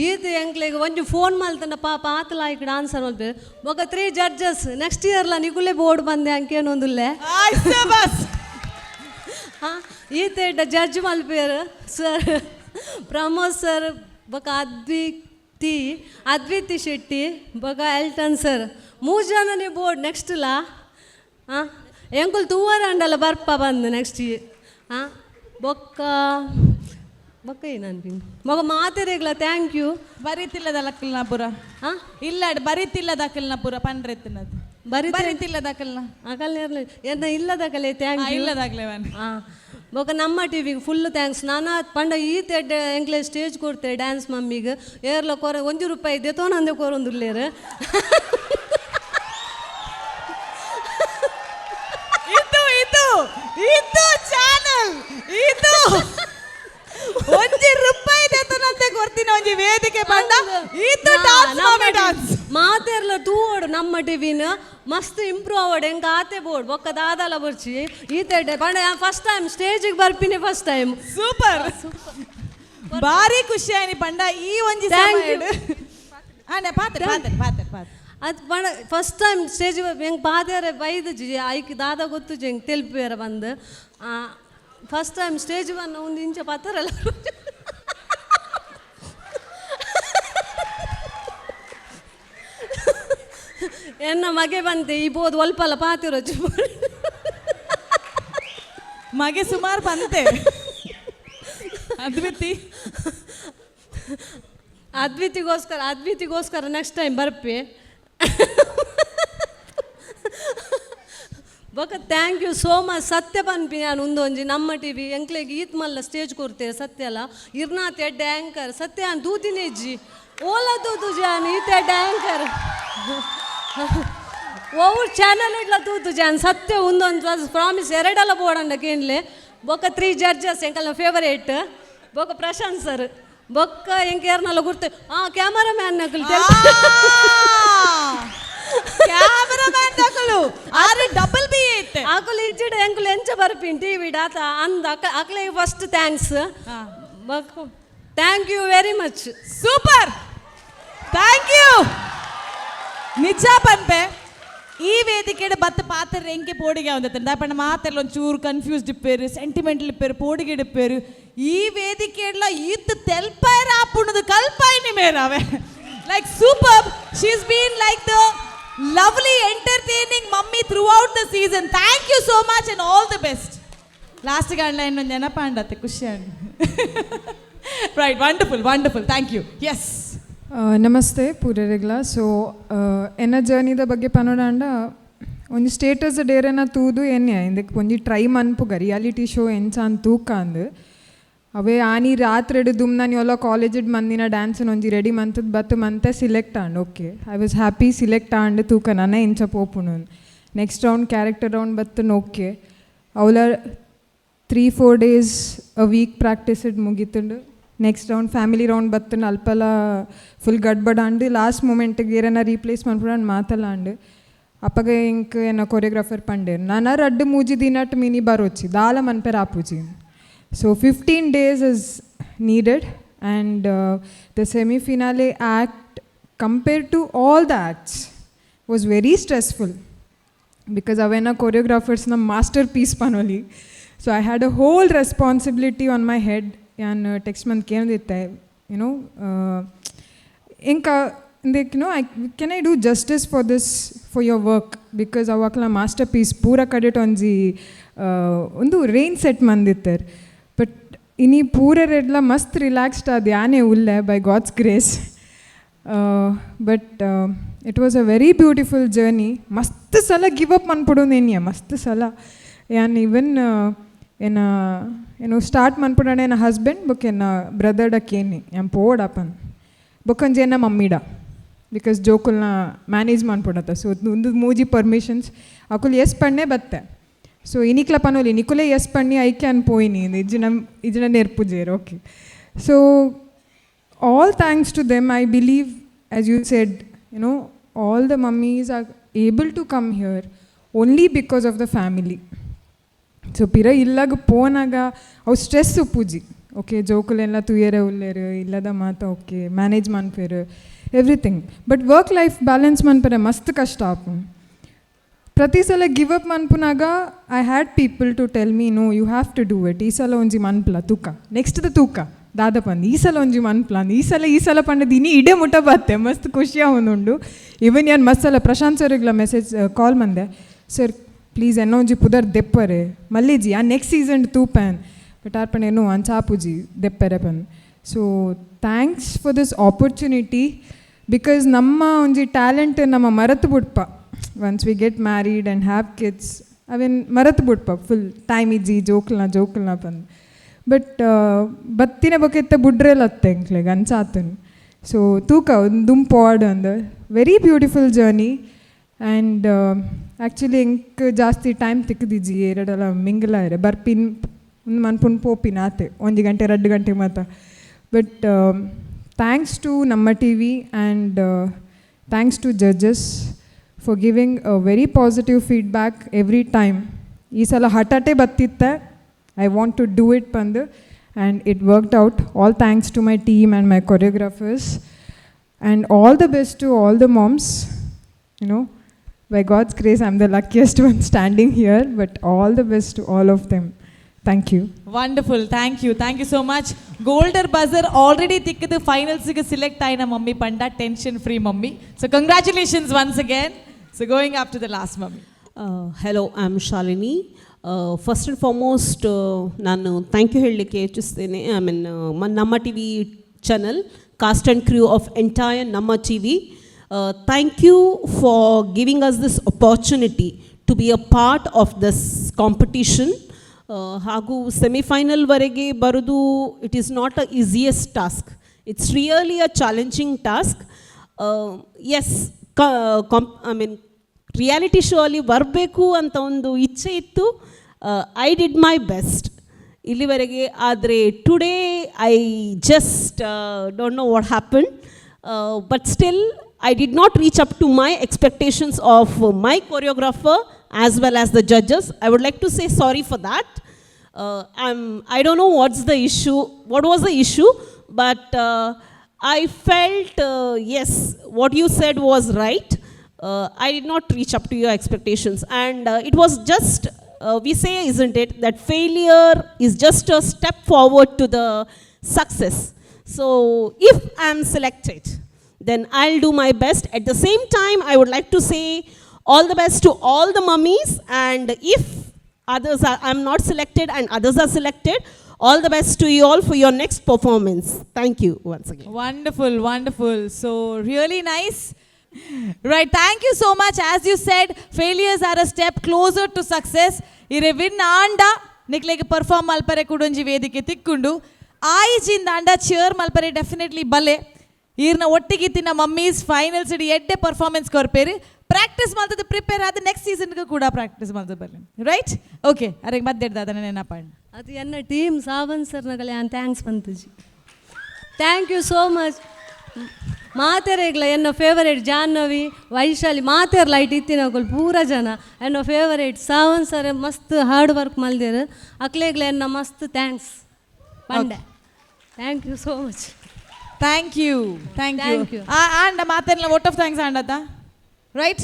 ಈತ ಎಂಕ್ಲೆಗ್ ಒಂಜಿ ಫೋನ್ ಮಲ್ತಂಡ ಪಾಪ ಆತಲ ಆಯ್ಕ್ ಡಾನ್ಸರ್ ಮಲ್ಪೆ. ಬೊಕ 3 ಜಡ್ಜಸ್ ನೆಕ್ಸ್ಟ್ ಇಯರ್ಲ ನಿಕುಲೆ ಬೋರ್ಡ್ ಬಂದೆ ಅಂಕೇನೊಂದುಲ್ಲೆ. ಹಾಂ, ಈತ ಜಡ್ಜ್ ಮಲ್ಪೇರು ಸರ್ ಪ್ರಮೋದ್ ಸರ್ ಬೊಕ ಅದ್ವಿತಿ ಶೆಟ್ಟಿ ಬೊಕ ಎಲ್ಟನ್ ಸರ್ 3 ಜನನೇ ಬೋರ್ಡ್ ನೆಕ್ಸ್ಟ್ ಲಾ. ಹಾಂ, ಎಂಕುಲು ತೂವರ ಅಂಡಲ ಬರ್ಪ ಬಂದು ನೆಕ್ಸ್ಟ್. ಹಾಂ, ಬೊಕ್ಕ ಬೊಕ್ಕ ಏನನ್ಪಿನ್ ಮಗ ಮಾತೆರೆಗ್ಲ thank you. ಬರೀತಿಲ್ಲದ ಲಕ್ಕಲ್ನ ಪುರ. ಹಾಂ, ಇಲ್ಲ ಬರೀತಿಲ್ಲದ ಅಕಲ್ನ ಪುರ ಪನ್ರೆತ್ತಿನದು. ಬರೀತಿಲ್ಲದ ಅಕಲ್ನ ಅಕಲ್ ಎನ್ನ ಇಲ್ಲದಕಲೆ thank you. ಇಲ್ಲದಾಗಲೇ. ಹಾಂ, ಬೊಕ ನಮ್ಮ ಟಿವಿಗೆ ಫುಲ್ thanks. ನಾನು ಪಂಡ ಈ ತೆಡ್ಡೆ ಎಂಕ್ಲೆ ಸ್ಟೇಜ್ ಕೊಡ್ತೆ ಡ್ಯಾನ್ಸ್ ಮಮ್ಮಿಗೆ ಏರ್ಲ ಕೊರ ಒಂಜಿ ರೂಪಾಯಿ ದೆತೋನಂದೆ ಕೊರೊಂದುಲ್ಲೇರು. ಇದು ಇದು ಇದು ಚಾನಲ್ ಇದು ಒಂಜಿ ರೂಪಾಯಿ ದೆತೋನಂತೆ ಕೊರ್ತಿನ ಒಂಜಿ ವೇದಿಕೆ ಪಂಡ ಇದು dance mummy dance. ಮಾತೆರ್ಲ ತೂವೋಡು ನಮ್ಮ ಟಿವಿನ ಮಸ್ತ್ ಇಂಪ್ರೂವ್ ಆವಡ್ ಎಂಕ ಆತೆ ಬೋರ್ಡ್ ಬೊಕ್ಕ ದಾದಾಲ ಬೊರ್ಚಿ ಈತೆಡ್ಡೆ ಪಂಡ ಫಸ್ಟ್ ಟೈಮ್ ಸ್ಟೇಜಿಗೆ ಬರ್ಪಿನಿ first time. Super, ಭಾರಿ ಖುಷಿ ಆಯ್ನಿ ಪಂಡ ಈ ಒಂಜಿ Thank you. ಆನೆ ಪಾತ್ರ ಪಾತ್ರ ಪಾತ್ರ ಪಾತ್ರ. ಅದು ಪಂಡ first time stage ಹೆಂಗೆ ಪಾದೇರೆ ಬೈದು ಜಿ ಐಕ್ ದಾದ ಗೊತ್ತು ಜಿ ಹೆಂಗೆ ತೆಲ್ಪಿಯರ ಬಂದು first time stage ಬಂದು ಒಂದು ಇಂಚ ಪಾತ್ರಲ್ಲ. ಎನ್ನ ಮಗೆ ಬಂತೆ ಈ ಬೋದು ಒಲ್ಪಲ್ಲ ಪಾತಿರೋಜು. ಮಗೆ ಸುಮಾರು ಬಂತೆ. ಅದ್ವಿತಿ ಅದ್ವಿತಿಗೋಸ್ಕರ ನೆಕ್ಸ್ಟ್ ಟೈಮ್ ಬರ್ಪಿ. ಬೊಕ thank you so much. ಸತ್ಯ ಪನ್ಪಿ ನಾನು ಉಂದೊಂಜಿ ನಮ್ಮ ಟಿವಿ ಎಂಕ್ಲೆಗ್ ಈತ್ ಮಲ್ಲ ಸ್ಟೇಜ್ ಕೊಡ್ತೇವೆ ಸತ್ಯ ಅಲ್ಲ ಇರ್ನಾತ್ ಎಡ್ಡೆ ಆ್ಯಂಕರ್ ಸತ್ಯ ಆನ್ ದೂತಿನೇಜ್ಜಿ ಓಲ ತೂತು ಜಾನ್ ಈತ ಎಡ್ಡೆ ಆ್ಯಂಕರ್ ಒವ್ವು ಚಾನಲ್ ಇಡ್ಲ ತೂತು ಜಾನ್ ಸತ್ಯ ಉಂದೊಂದು ಪ್ರಾಮಿಸ್ ಎರಡಲ್ಲ ಬೋಡಂಡ ಕೇನ್ಲೆ. ಬೊಕ 3 ಜಡ್ಜಸ್ ಎಂಕಲ್ನ ಫೇವರೇಟ್ ಬೊಕ ಪ್ರಶಾಂತ್ ಸರ್ ಬೊಕ್ಕ ಎಂಕೇರ್ನಲ್ಲ ಗುರ್ತು ಆ ಕ್ಯಾಮರಾ ಮ್ಯಾನ್ ನಕಲು ಕ್ಯಾಮರಾಮ್ಯಾನ್ ನಕಲು ಆರು ಡಬಲ್ ಬಿ ಐತೆ. ಅಕುಲು ಇಜ್ಜಿಡ ಎಂಕುಲು ಎಂಚ ಬರ್ಪಿನ್ ಟಿವಿ ಆತ ಅಂದ ಅಕ ಅಕ್ಲೆ ಫಸ್ಟ್ thanks ಬೊಕ್ಕ thank you very much. Super, thank you. ನಿಜ ಪನ್ಪೆ ಈ ವೇದಿಕೆಡ್ ಬತ್ತ ಪಾತ್ರ ಎಂಕೆ ಪೋಡಿಗೆ ಒಂದತ್ತೆ ದಾಪಣ್ಣ ಮಾತೆಲ್ಲ ಒಂಚೂರು ಕನ್ಫ್ಯೂಸ್ಡ್ ಇಪ್ಪೇರು, ಸೆಂಟಿಮೆಂಟಲ್ ಇಪ್ಪೇರು, ಪೋಡಿಗೆ ಇಪ್ಪೇರು. ಈ ವೇದಿಕೆಡ್ಲ ಈತ್ ತೆಲ್ಪಾಯರ ಆಪುಣದು ಕಲ್ಪಾಯಿನಿ ಮೇರಾವೆ. Like super, she is been like the lovely entertaining mummy throughout the season. Thank you so much and all the best. Last ಗಂಡ ಇನ್ನೊಂದು ನೆನಪಾಂಡತ್ತೆ ಖುಷಿ. Right, wonderful, wonderful, thank you. Yes. Namaste ಪೂರೆರೆಗ್ಲ. ಸೊ ಎನ್ನ ಜರ್ನಿದ ಬಗ್ಗೆ ಪನೋಡಾಂಡ ಒಂಜಿ ಸ್ಟೇಟಸ್ ಡೇರೆನ ತೂದು ಎನ್ನೆ ಇಂದಕ್ಕೆ ಒಂಜಿ ಟ್ರೈ ಮನ್ಪುಗ ರಿಯಾಲಿಟಿ ಶೋ ಎಂಚ ಅಂದ್ ತೂಕ ಅಂದ್. ಅವೇ ಆನಿ ರಾತ್ರೆಡ್ ದುಮ್ನಾನಿ ಒಲ್ಲ ಕಾಲೇಜಿಡ್ ಮಂದಿನ ಡ್ಯಾನ್ಸ್ ಒಂಜಿ ರೆಡಿ ಮಂತದ್ ಬತ್ತು ಮಂತೆ select and okay I was happy select and ತೂಕ ನನ ಎಂಚ ಪೋಪುಂಡು. Next round character round ಬತ್ತು ಓಕೆ ಅವಲ 3-4 days a week practice ಮುಗೀತುಂಡು. Next round family round ಬತ್ತನ ಅಲ್ಪಲ full ಗಡ್ಬಡ್ and last ಮೂಮೆಂಟ್ಗೆ ಏರನ replace ಮನ್ಪುಂಡು ಮಾತಲ್ಲ ಅಂಡ್ ಅಪ್ಪಗ ಇಂಕ್ ಏನ ಕೊರಿಯೋಗ್ರಾಫರ್ ಪಂಡೇರ್ ನಾನ ರಡ್ಡು ಮೂಜಿ ದಿನಟ್ ಮಿನಿ ಬರೋಚಿ ದಾಲ ಮನ್ಪೆರ್ ಆಪುಜಿ. So 15 days is needed and the semi finale act compare to all the acts was very stressful because ಅವೇನ ಕೊರಿಯೋಗ್ರಾಫರ್ಸ್ನ master piece ಪನೊಲಿ. So I had a whole responsibility on my head. ಯಾನ್ text ಮಂತ್ ಕೇಂದಿತ್ತೆ, YONO, ಎಂಕ ಇಂದೆಕ್ no I can I do justice for this, for your work? Because ಅವಾಕ್ಲ master piece ಪೂರ ಕಡೆಟ್ ಒಂಜಿ ಒಂದು range set ಮಂದಿತ್ತೆರ್. But ಇನಿ ಪೂರೆರೆಡ್ಲ ಮಸ್ತ್ relaxed ಆದ್ ಯಾನೇ ಉಲ್ಲೆ, by God's grace. But it was a very beautiful journey. ಮಸ್ತ್ ಸಲ ಗಿವ್ ಅಪ್ ಮನ್ಪುಡು ಎನ್ಯ, ಮಸ್ತ್ ಸಲ. ಯಾನ್ ಇವನ್ ಎನ್ನ ಏನು ಸ್ಟಾರ್ಟ್ ಮನ್ಪುಡಣ ಎನ್ನ ಹಸ್ಬೆಂಡ್ ಬೊಕ್ಕ ಎನ್ನ ಬ್ರದರ್ಡ ಕೇನಿ, ಯಾನ್ ಪೋಡಪ್ಪನ್ ಬೊಕ್ಕಂಜಿ ಎನ್ನ ಮಮ್ಮಿಡ, because ಜೋಕುಲ್ನ ಮ್ಯಾನೇಜ್ ಮನ್ಪುಡತ್ತ. ಸೊ ಒಂದು ಮೂಜಿ ಪರ್ಮಿಷನ್ಸ್, ಅಕುಲು ಎಸ್ ಪಣ್ಣೆ ಬತ್ತೆ. ಸೊ ಇನಿಕ್ಲ ಪನೋಲಿ, ನಿಕುಲೆ S ಪಣ್ಣಿ, ಐಕೆ an ಪೋಯಿನಿ, ಇಜ್ಜಿನ ಇಜ್ಜಿನ ನೆರ್ಪುಜೇರು. Okay, so all thanks to them. I believe, as you said, all the mummies are able to come here only because of the family. So ಪಿರ ಇಲ್ಲಾಗ ಪೋನಾಗ ಅವು stress ಉಪ್ಪುಜಿ. Okay, ಜೋಕುಲೆಲ್ಲ ತೂಯರೆ ಉಲ್ಲೇರು, ಇಲ್ಲದ ಮಾತ okay manage ಮನ್ಪೇರು everything. But work life balance ಮನ್ಪರೆ ಮಸ್ತ್ ಕಷ್ಟ ಆಪುಂಡು. ಪ್ರತಿ ಸಲ ಗಿವ್ ಅಪ್ ಮನ್ಪುನಾಗ I had people to tell me, "No, you have to do it. ಈ ಸಲ ಒಂಜಿ ಮನ್ಪ್ಲ ತೂಕ, ನೆಕ್ಸ್ಟ್ದ ತೂಕ ದಾದ ಪಂದ್, ಈ ಸಲ ಒಂಜಿ ಮನ್ಪ್ಲ. ಈ ಸಲ, ಈ ಸಲ ಪಂಡದು ಇನಿ ಇಡೇ ಮುಟ್ಟ ಬತ್ತೆ. ಮಸ್ತ್ ಖುಷಿ ಆವೊಂದುಂಡು. ಇವನ್ ಯಾನ್ ಮಸ್ತ್ ಸಲ ಪ್ರಶಾಂತ್ ಸರ್ಗ್ಲ ಮೆಸೇಜ್ ಕಾಲ್ ಮಂದೆ, ಸರ್ ಪ್ಲೀಸ್ ಎನ್ನ ಒಂಜಿ ಪುದರ್ ದೆಪ್ಪರೆ, ಮಲ್ಲಿಜಿ ಆ ನೆಕ್ಸ್ಟ್ ಸೀಸನ್ ತೂಪನ್. ಬಟ್ ಆರ್ ಪಂಡ ಏನು ಅಂಚಾಪುಜಿ ದೆಪ್ಪರೆ ಪನ್. So thanks for this opportunity, because ನಮ್ಮ ಒಂಜಿ ಟ್ಯಾಲೆಂಟ್ ನಮ್ಮ ಮರೆತು ಬುಡ್ಪ. Once we get married and have kids, ಅವೇನು ಮರೆತು ಬುಡ್ಪ, ಫುಲ್ ಟೈಮ್ ಇಜ್ಜಿ, ಜೋಕುಲ್ನ ಜೋಕುಲ್ನ ಪಂದ್. ಬಟ್ ಬತ್ತಿನ ಬೊಕ್ಕ ಬುಡ್ರೆಲತ್ತೆ ಎಂಕ್ಲೆಗ್ ಅಂಚಾತನ್. ಸೊ ತೂಕ ದುಂಪು ಆಡ್ ಅಂದ್. Very beautiful journey. And actually ಎಂಕ್ ಜಾಸ್ತಿ ಟೈಮ್ ತಿಕ್ಕದಿಜ್ಜಿ ಎರಡೆಲ್ಲ ಮಿಂಗಲ್ ಆಯ್ರೆ. ಬರ್ಪಿನ್, ಮನ್ಪುನ್, ಪೋಪಿನ ಆತೆ, 1 ಗಂಟೆ 2 ಗಂಟೆ ಮಾತ. But thanks to ನಮ್ಮ TV and thanks to judges for giving a very positive feedback every time. ಈ ಸಲ ಹಠಾಟೆ ಬತ್ತಿತ್ತೆ, I want to do it ಪಂದು, and it worked out. All thanks to my team and my choreographers, and all the best to all the moms. By God's grace, I'm the luckiest one standing here, but all the best to all of them. Thank you. Wonderful, thank you, thank you so much. Golden buzzer already ತಿಕ್ಕದು ಫೈನಲ್ಸ್ಗೆ select ಆಯ್ನ mummy ಪಂಡ tension free mummy. So congratulations once again. So going up to the last mummy. Hello, I am Shalini. First and foremost, ನಾನು thank you ಹೇಳಲಿಕ್ಕೆ ಇಚ್ಛಿಸ್ತೇನೆ. I mean, ನಮ್ಮ TV channel, cast and crew of entire ನಮ್ಮ TV, thank you for giving us this opportunity to be a part of this competition. ಹಾಗೂ ಸೆಮಿಫೈನಲ್ವರೆಗೆ ಬರೋದು, it is not a easiest task. It's really a challenging task. Yes, I mean, reality show ಅಲ್ಲಿ ಬರಬೇಕು ಅಂತ ಒಂದು ಇಚ್ಛೆ ಇತ್ತು. I did my best ಇಲ್ಲಿವರೆಗೆ. ಆದರೆ today I just don't know what happen, but still I did not reach up to my expectations of my choreographer as well as the judges. I would like to say sorry for that. I don't know what's the issue, what was the issue, but I felt, yes, what you said was right. I did not reach up to your expectations. And it was just, we say, isn't it, that failure is just a step forward to the success. So if I'm selected, then I'll do my best. At the same time, I would like to say all the best to all the mummies. And if others are, I'm not selected and others are selected, all the best to you all for your next performance. Thank you once again. Wonderful, wonderful. So, really nice. Right, thank you so much. As you said, failures are a step closer to success. ಇರೆ win ಆಂಡ ನಿಕ್ಲೆಗ್ perform ಮಲ್ಪರೆ ಕುಡೊಂಜಿ ವೇದಿಕೆ ತಿಕ್ಕೊಂಡು ಆಯಿಜಿಂದ ಅಂಡ chair ಮಲ್ಪರೆ definitely ಬಲೆ. ಈರ್ನ ಒಟ್ಟಿಗೆ ತಿನ್ನ ಮಮ್ಮೀಸ್ ಫೈನಲ್ಸ್ ಇಡಿ ಎಡ್ಡೆ ಪರ್ಫಾರ್ಮೆನ್ಸ್ ಕೊರ್ಪೇರು. ಪ್ರಾಕ್ಟೀಸ್ ಮಲ್ತದ ಪ್ರಿಪೇರ್ ಆದ ನೆಕ್ಸ್ಟ್ ಸೀಸನ್ಗೆ ಕೂಡ ಪ್ರಾಕ್ಟೀಸ್ ಮಲ್ತದ ಬರ್ಲಿ. ರೈಟ್, ಓಕೆ, ಅರೆ ಮದ್ದೆಡ್ದ ಅದನ್ನ ನೆನಪಾಂಡ್. ಅದು ಎನ್ನ ಟೀಮ್ ಸಾವಂತ್ ಸರ್ ನಗಲೆ ಯಾನ್ thanks ಪಂತುಜಿ. Thank you so much ಮಾತೆರೆಗ್ಲ. ಎನ್ನ ಫೇವರೇಟ್ ಜಾಹ್ನವಿ, ವೈಶಾಲಿ ಮಾತೆರ್ ಲೈಟ್ ಇತ್ತಿನಕುಲು ಪೂರ ಜನ ಎನ್ನ ಫೇವರೇಟ್. ಸಾವಂತ್ ಸರ್ ಮಸ್ತ್ ಹಾರ್ಡ್ ವರ್ಕ್ ಮಲ್ದೇರು. ಅಕ್ಲೆಗ್ಲ ಎನ್ನ ಮಸ್ತ್ thanks Pande. Thank you so much. Thank you, thank you. Thank you. And ಮಾತೆರ್ಲ vote of thanks ಆಂಡತ. Right,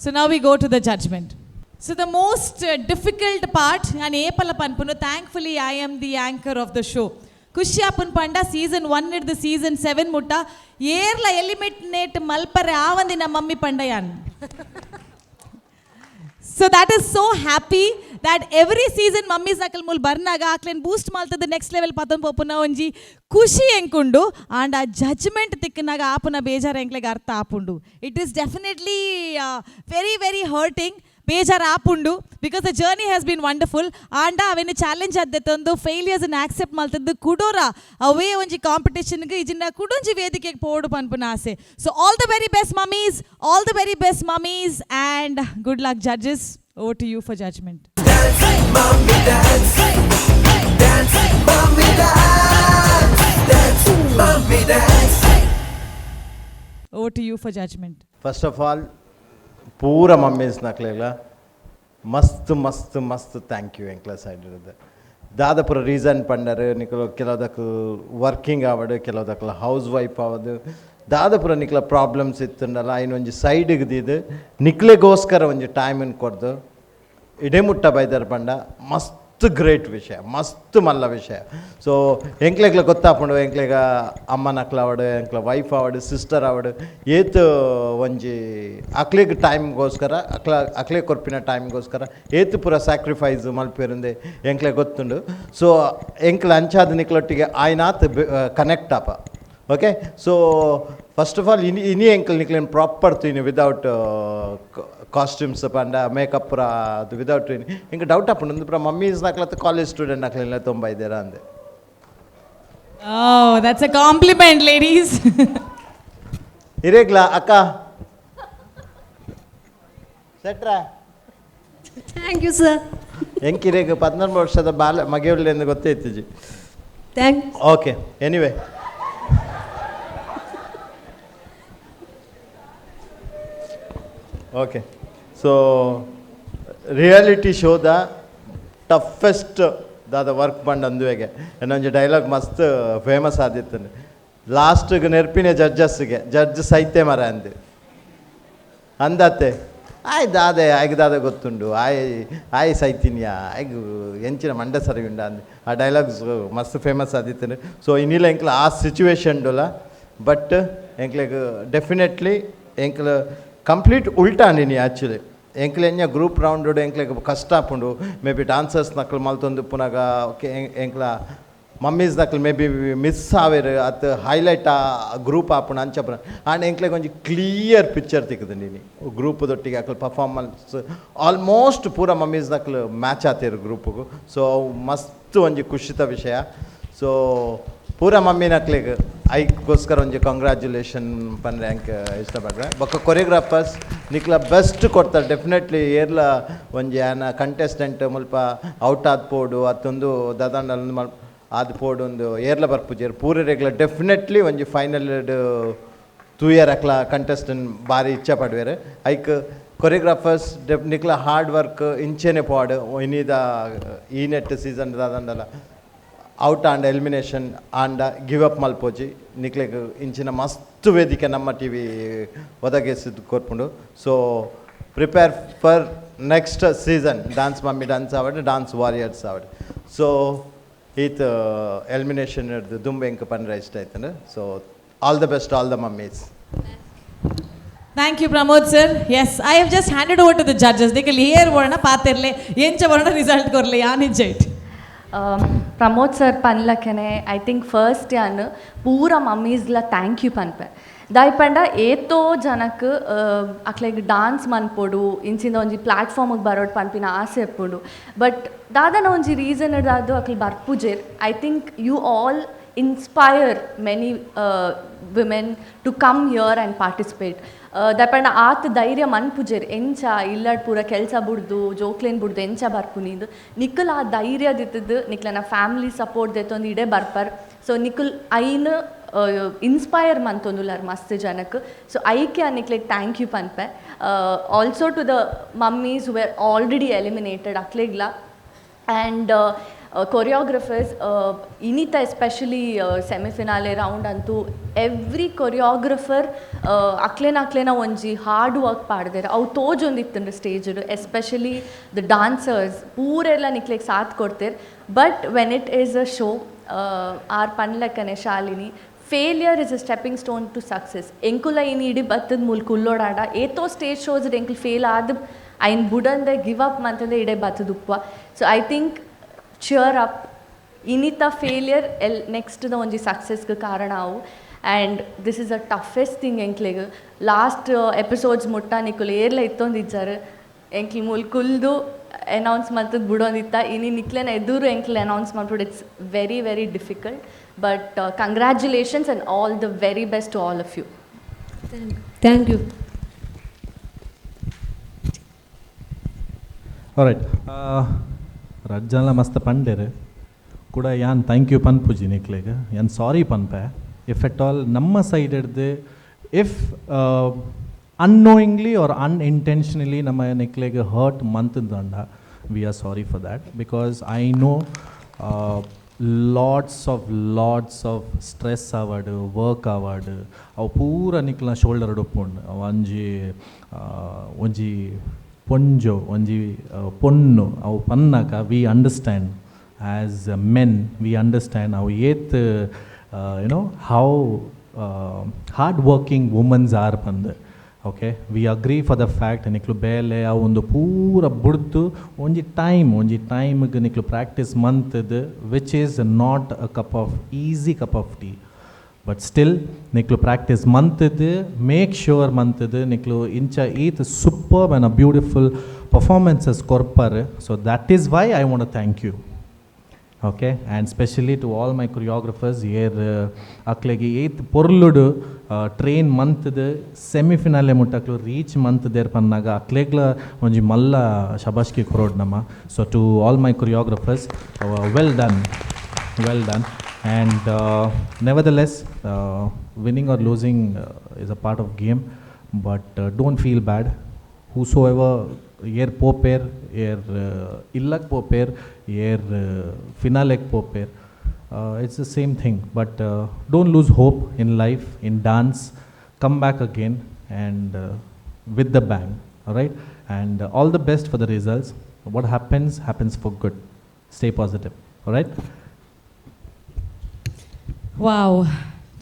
so now we go to the judgment. So the most difficult part, ನಾನು ಏಪಲ ಪನ್ಪುನು, thankfully I am the anchor of the show. ಖುಷಿ ಆಪುನ್ ಪಂಡ season 1 ಹಿಡ್ದು season 7 ಮುಟ್ಟ ಏರ್ಲ eliminate ಮಲ್ಪರೆ ಆವಂದಿನ ಮಮ್ಮಿ ಪಂಡಯಾನ್. So that is so happy that every season mummies ಅಕಲ್ ಮೂಲ್ ಬರ್ನಾಗ ಆಕ್ಲೆನ್ ಬೂಸ್ಟ್ ಮಲ್ತದ ನೆಕ್ಸ್ಟ್ ಲೆವೆಲ್ ಪತನ್ ಪೋಪುನ ಒಂಜಿ ಖುಷಿ ಎಂಕುಂಡು. ಆಂಡ್ ಆ ಜಜ್ಮೆಂಟ್ ತಿಕ್ಕನಾಗ ಆಪುನ ಬೇಜಾರು ಎಂಕ್ಲೆಗ್ ಅರ್ಥ ಆಪುಂಡು. It is definitely very very hurting, ಬೇಜಾರು ಆಪುಂಡು, because the journey has been wonderful. ಆಂಡ ಅವೇನು ಚಾಲೆಂಜ್ ಅದ್ದೆತ್ತೊಂದು ಫೇಲಿಯರ್ಸ್ ಆಕ್ಸೆಪ್ಟ್ ಮಲ್ತದ್ದು ಕುಡೋರ ಅವೇ ಒಂಜಿ ಕಾಂಪಿಟೇಷನ್ಗೆ ಇಜಿನ ಕುಡೊಂಜಿ ವೇದಿಕೆಗೆ ಪೋಡು ಪನ್ಪುನ ಆಸೆ. So all the very best, mummies, all the very best, mummies, and good luck, judges. Over to you for judgment. Mommy dance, dance, mommy dance, dance, mommy dance. Over to you for judgment. First of all ಪೂರ mummies ನಕ್ಲೆಗ್ಲ ಮಸ್ತ್ ಮಸ್ತ್ ಮಸ್ತ್ thank you. ಎಂಕ್ಲ side ಇರೋದು ದಾದಪುರ reason ಪಂಡರ್ ನಿಕಲು ಕೆಲವುದಕ್ಲು working ಆವಡು, ಕೆಲವುದಕ್ಲು house wife ಆವದು, ದಾದಪುರ ನಿಕ್ಲ problems ಇತ್ತುಂಡಲ್ಲ, ಐನ್ ಒಂಜಿ ಸೈಡಿಗೆ ದೀದು ನಿಕ್ಲೆಗೋಸ್ಕರ ಒಂಜಿ ಟೈಮನ್ನು ಕೊರ್ದು ಇಡೇ ಮುಟ್ಟ ಬೈದರ್ ಪಂಡ ಮಸ್ತ್ ಗ್ರೇಟ್ ವಿಷಯ, ಮಸ್ತ್ ಮಲ್ಲ ವಿಷಯ. ಸೊ ಎಂಕ್ಲೆಗ್ಲ ಗೊತ್ತಾಪುಂಡು, ಎಂಕ್ಲೆಗ ಅಮ್ಮನಕ್ಲ ಆವಡು, ಎಂಕ್ಲ ವೈಫ್ ಆವಡು, ಸಿಸ್ಟರ್ ಆವಡು, ಏತ್ ಒಂಜಿ ಅಕ್ಲೆಗ್ ಟೈಮ್ಗೋಸ್ಕರ, ಅಕ್ಲ ಅಕ್ಲೆ ಕೊರ್ಪಿನ ಟೈಮ್ಗೋಸ್ಕರ ಏತ್ ಪೂರ ಸ್ಯಾಕ್ರಿಫೈಸ್ ಮಲ್ಪೆರುಂದೆ ಎಂಕ್ಲೆ ಗೊತ್ತುಂಡು. ಸೊ ಎಂಕ್ಲ ಅಂಚಾದ ನಿಕ್ಲೊಟ್ಟಿಗೆ ಆಯ್ನಾತ್ ಕನೆಕ್ಟ್ ಆಪ. Okay, so first of all ಇನಿ ಇನಿ ಎಂಕಲ್ ನಿಕ್ಲೇನ್ ಪ್ರಾಪರ್ ತೂಯಿನಿ ವಿದೌಟ್ ಕಾಸ್ಟ್ಯೂಮ್ಸ್ ಪಂಡ ಮೇಕಪ್ ಪೂರ ಅದು ವಿದೌಟ್. ಎಂಕ್ ಡೌಟ್ ಆಪುಂಡು, ಒಂದು ಪೂರ ಮಮ್ಮೀಸ್ ನಕ್ಲತ್ತ ಕಾಲೇಜ್ ಸ್ಟೂಡೆಂಟ್ ನಕ್ಲೆಲ್ಲ ತೊಂಬ ಇದ್ದೀರಾ ಅಂದೆ. Oh, that's a compliment, ladies. ಇರೇಗ್ಲ ಅಕ್ಕ ಸೆಟ್ರಾ. Thank you sir. ಎಂಕಿರೇಗ 14 ವರ್ಷದ ಬಾಲ ಮಗೆಯುಳ್ಳೆಂದು ಗೊತ್ತೈತಿಜಿ. Thank. Okay, anyway, okay, so reality ಶೋದ toughest ದಾದ ವರ್ಕ್ ಬಂಡ್ ಅಂದುವೆಗೆ ಇನ್ನೊಂಜಿ ಡೈಲಾಗ್ ಮಸ್ತ್ ಫೇಮಸ್ ಆದಿತ್ತು, ಲಾಸ್ಟ್ಗೆ ನೆರ್ಪಿನ ಜಡ್ಜಸ್ಗೆ ಜಡ್ಜ್ ಸೈತೆ ಮರ ಅಂದು ಅಂದತ್ತೆ. ಆಯ್ ದಾದೆ ಆಯ್ಗೆ ದಾದ ಗೊತ್ತುಂಡು, ಆಯ್ ಆಯ್ ಸೈತಿನಿಯಾ, ಆಯ್ಗ್ ಎಂಚಿನ ಮಂಡೆ ಸರಿ ಉಂಡ ಅಂದ್. ಆ ಡೈಲಾಗ್ಸ್ ಮಸ್ತ್ ಫೇಮಸ್ ಆದಿತ್ತು. ಸೊ ಇನ್ನಿಲ್ಲ ಎಂಕ್ಲ ಆ ಸಿಚುವೇಶನ್ ಡೋಲ, ಬಟ್ ಎಂಕ್ಲೆಗ್ ಡೆಫಿನೆಟ್ಲಿ ಎಂಕ್ಲ ಕಂಪ್ಲೀಟ್ ಉಲ್ಟಾ ಅಂದಿನಿ. ಆ್ಯಕ್ಚುಲಿ ಎಂಕ್ಲೆ ಎಂಜ ಗ್ರೂಪ್ ರೌಂಡ್ ಎಂಕ್ಲೆಗ್ ಕಷ್ಟ ಆಪುಂಡು. May be dancers ನಕ್ಲು ಮಲ್ತೊಂದು ಪುನಗ ಎಂಕ್ಲ ಮಮ್ಮೀಸ್ ನಕ್ಲು may be miss ಆವೇರು ಅತ್ ಹೈಲೈಟ್ ಆ ಗ್ರೂಪ್ ಆಪುಂಡು ಅಂಚ. ಆಂಡ್ ಎಂಕ್ಲೆಗ್ ಒಂಜಿ ಕ್ಲಿಯರ್ ಪಿಕ್ಚರ್ ತಿಕ್ಕುದು ನೀನಿ ಗ್ರೂಪ್ ದೊಟ್ಟಿಗೆ ಅಕ್ಲು ಪರ್ಫಾರ್ಮೆನ್ಸ್ ಆಲ್ಮೋಸ್ಟ್ ಪೂರ ಮಮ್ಮೀಸ್ ನಕ್ಲು ಮ್ಯಾಚ್ ಆತೇರು ಗ್ರೂಪ್ಗು. ಸೊ ಅವು ಮಸ್ತ್ ಒಂಜಿ ಖುಷಿತ ವಿಷಯ. ಸೊ ಪೂರ ಮಮ್ಮಿ ನಕ್ಲೆಗ್ ಐಕ್ಗೋಸ್ಕರ ಒಂಜಿ ಕಂಗ್ರ್ಯಾಚುಲೇಷನ್ ಪಂಡ್ರೆ ಅಂಕ್ ಇಷ್ಟಪಡ್ರೆ. ಬೊಕ್ಕ ಕೊರಿಯೋಗ್ರಾಫರ್ಸ್ ನಿಕ್ಲ ಬೆಸ್ಟ್ ಕೊಡ್ತಾರೆ ಡೆಫಿನೆಟ್ಲಿ. ಏರ್ಲ ಒಂಜಿ ಆನ ಕಂಟೆಸ್ಟೆಂಟ್ ಮುಲ್ಪ ಔಟ್ ಆದ್ ಪೋಡು ಅತ್ತೊಂದು ದದಾಂಡಲ್ ಮಲ್ ಆದ್ ಪೋಡು ಒಂದು ಏರ್ಲ ಬರ್ಪುಜೆರ್. ಪೂರೆರೆಗ್ಲ ಡೆಫಿನೆಟ್ಲಿ ಒಂಜಿ ಫೈನಲ್ ತೂಯರ್ ಅಕ್ಲ ಕಂಟೆಸ್ಟೆಂಟ್ ಬಾರಿ ಇಚ್ಛೆ ಪಡುವೆರ್. ಐಕ್ ಕೊರಿಯೋಗ್ರಾಫರ್ಸ್ ಡೆಫ್ ನಿಕ್ಲ ಹಾರ್ಡ್ ವರ್ಕ್ ಇಂಚೆನೆ ಪೋಡು. ಇನಿದ ಈ ನೆಟ್ ಸೀಸನ್ ದಾದಂಡಲ ಔಟ್ ಆಂಡ ಎಲಿಮಿನೇಷನ್ ಆಂಡ ಗಿವ್ ಅಪ್ ಮಲ್ಪೋಜಿ. ನಿಕ್ಲೆಗ್ ಇಂಚಿನ ಮಸ್ತ್ ವೇದಿಕೆ ನಮ್ಮ ಟಿವಿ ಒದಗಿಸಿದ್ ಕೊರ್ಪುಂಡು. So prepare for next season, Dance Mummy Dance ಆವಡ್, ಡಾನ್ಸ್ ವಾರಿಯರ್ಸ್ ಆವಡ್. ಸೊ ಈತ್ ಎಲಿಮಿನೇಷನ್ ದುಂಬೆ ಎಂಕ್ ಪಂಡ್ರೆ ಇಷ್ಟ ಆಯ್ತಂಡ್. So all the best, all the mummies. Thank you, Pramod sir. Yes, I have just handed over to the judges. ನಿಕಲ್ air ವರ್ಣ ಪಾತಿರ್ಲೆ ಎಂಚ ವರ್ಣ ರಿಸಲ್ಟ್ ಕೊರ್ಲೆ ಯಾನ್ ಇಜ್ಜೈಟ್. ಪ್ರಮೋದ್ ಸರ್ ಪನ್ಲಕ್ಕನೆ I think first ಯಾನ್ ಪೂರ ಮಮ್ಮೀಸ್ಲ thank you ಪನ್ಪೆ. ದಾಯೆಪಂಡ ಏತೋ ಜನಕ್ ಅಕ್ಲೆಗ್ ಡಾನ್ಸ್ ಮನ್ಪೊಡು, ಇಂಚಿನ ಒಂಜಿ ಪ್ಲಾಟ್ಫಾರ್ಮಿಗೆ ಬರೋಡು ಪನ್ಪಿನ ಆಸೆ ಇಪ್ಪುಂಡು. ಬಟ್ ದಾದನ ಒಂಜಿ ರೀಸನ್ ದಾದು ಅಕ್ಲು ಬರ್ಪುಜೆರ್. I think you all inspire many women to come here and participate. ದಾಯೆಪಂಡ ಆತ್ ಧೈರ್ಯ ಮನ್ಪುಜೆರ್, ಎಂಚ ಇಲ್ಲಡ್ ಪೂರ ಕೆಲಸ ಬುಡ್ದು ಜೋಕ್ಲೆನ್ ಬುಡ್ದು ಎಂಚ ಬರ್ಪುನಿಂದು. ನಿಕುಲ್ ಆ ಧೈರ್ಯ ದಿತ್ತದು ನಿಕ್ಲೆನ ಫ್ಯಾಮಿಲಿ ಸಪೋರ್ಟ್ ದೆತ್ತೊಂದು ಇಡೇ ಬರ್ಪರ್. ಸೊ ನಿಕುಲ್ ಐನ್ ಇನ್ಸ್ಪೈರ್ ಮಂತೊಂದುಲ್ಲಾರ್ ಮಸ್ತ್ ಜನಕ್. ಸೊ ಐಕೆ ನಿಕ್ಲೆಗ್ thank you ಪನ್ಪೆ. Also to the mummies were already eliminated ಅಕ್ಲೆಗ್ಲ and choreographers ಇನ್ನಿತ especially ಸೆಮಿಫಿನಾಲೆ round ಅಂತೂ ಎವ್ರಿ ಕೊರಿಯೋಗ್ರಫರ್ ಅಕ್ಲೆನ ಅಕ್ಲೆನ ಒಂಜಿ ಹಾರ್ಡ್ ವರ್ಕ್ ಪಾಡ್ದೆರ್. ಅವು ತೋಜೊಂದಿತ್ತಂದ್ರೆ stage, especially the dancers ಪೂರೆಲ್ಲ ನಿಕ್ಲೆಗ್ ಸಾಥ್ ಕೊಡ್ತೇರ್. But when it is a show R ಪನ್ಲೆಕ್ಕನೆ Shalini, failure is a stepping stone to success. ಎಂಕುಲ ಇನಿ ಇಡಿ ಬತ್ತದ ಮೂಲ ಕುಲ್ಲೋಡಾಂಡ ಏತೋ ಸ್ಟೇಜ್ ಶೋಸ್ ಎಂಕುಲು ಫೇಲ್ ಆದ್ ಐನ್ ಬುಡಂದೆ ಗಿವ್ ಅಪ್ ಮಂತಂದೆ ಇಡೆ ಬತ್ತದುಪ್ಪ. So I think cheer up, ಇನಿತ failure L next the ಒಂಜಿ ಸಕ್ಸಸ್ಗೆ ಕಾರಣ ಅವು. And this is a toughest thing ಎಂಕ್ಲೆಗ್. Last episodes ಮುಟ್ಟ ನಿಕುಲು ಏರ್ಲ ಇತ್ತೊಂದಿಜ್ಜಾರು, ಎಂಕ್ಲು ಮೂಲು ಕುಲ್ದು ಅನೌನ್ಸ್ ಮಲ್ತದ್ ಬುಡೊಂದಿತ್ತ, ಇನಿ ನಿಕ್ಲೆನ ಎದುರು ಎಂಕ್ಲು ಅನೌನ್ಸ್ ಮಲ್ಪುಡು it's very very difficult. But congratulations and all the very best to all of you. Thank you. Right, ರಜ್ಜಾಲ ಮಸ್ತ್ ಪಂಡೆರ್ ಕೂಡ ಯಾನ್ thank you ಪನ್ಪುಜಿ ನಿಕ್ಲೆಗ್, ಯಾನ್ ಸಾರಿ ಪನ್ಪೆ. If at all ನಮ್ಮ ಸೈಡ್ ಹಿಡ್ದು if annoyingly R unintentionally ನಮ್ಮ ನಿಕ್ಲೆಗ್ hurt ಮಂತಂಡ, we are sorry for that, because I know lots of stress ಆವಡ್, work ಆವಡ್, ಅವು ಪೂರ ನಿಕ್ಲ ಶೋಲ್ಡರ್ ಉಪ್ಪುಂಡು. ಒಂಜಿ ಒಂಜಿ ಪೊಂಜೋ ಒಂಜಿ ಪೊಣ್ಣು ಅವು ಪನ್ನಾಕ we understand as men, we understand ಅವು ಏತ್ you know how hard working womens are ಪಂದು. Okay, we agree for the fact ನಿಕ್ಲು ಬೇಲೆ ಅವು ಒಂದು ಪೂರ ಬುಡ್ದು ಒಂಜಿ ಟೈಮ್ ಒಂಜಿ ಟೈಮ್ಗೆ ನಿಕ್ಲು practice ಮಂತದ್ದು, which is not a cup of easy cup of tea, but still ನಿಕ್ಲು practice ಮಂತದ್ದು make sure ಮಂತದ್ದು ನಿಕ್ಲು ಇಂಚ ಈತ್ superb and a beautiful performances ಕೊರ್ಪರ್. So that is why I want thank you. Okay, and specially to all my choreographers ಏರ್ ಅಕ್ಲೆಗೆ ಏತ್ ಪೊರ್ಲುಡು train ಮಂತ್ದು ಸೆಮಿಫಿನಾಲೆ ಮುಟ್ಟಕ್ಲು reach month there ಪನ್ನಾಗ ಅಕ್ಲೆಗ್ಲ ಒಂಜಿ ಮಲ್ಲ ಶಬಾಷ್ಕಿ ಕೊರೋಡ್ ನಮ್ಮ. So to all my choreographers, well done, well done. And nevertheless, winning or losing is a part of game, but don't feel bad. Whosoever ಏರ್ ಪೋಪೇರ್, ಏರ್ ಇಲ್ಲಕ್ಕೆ ಪೋಪೇರ್, ಏರ್ ಫಿನಾಲೆಗೆ ಪೋಪೇರ್, it's the same thing. But don't lose hope in life, in dance. Come back again and with the bang, right? And all the best for the results. What happens happens for good. Stay positive, right? Wow,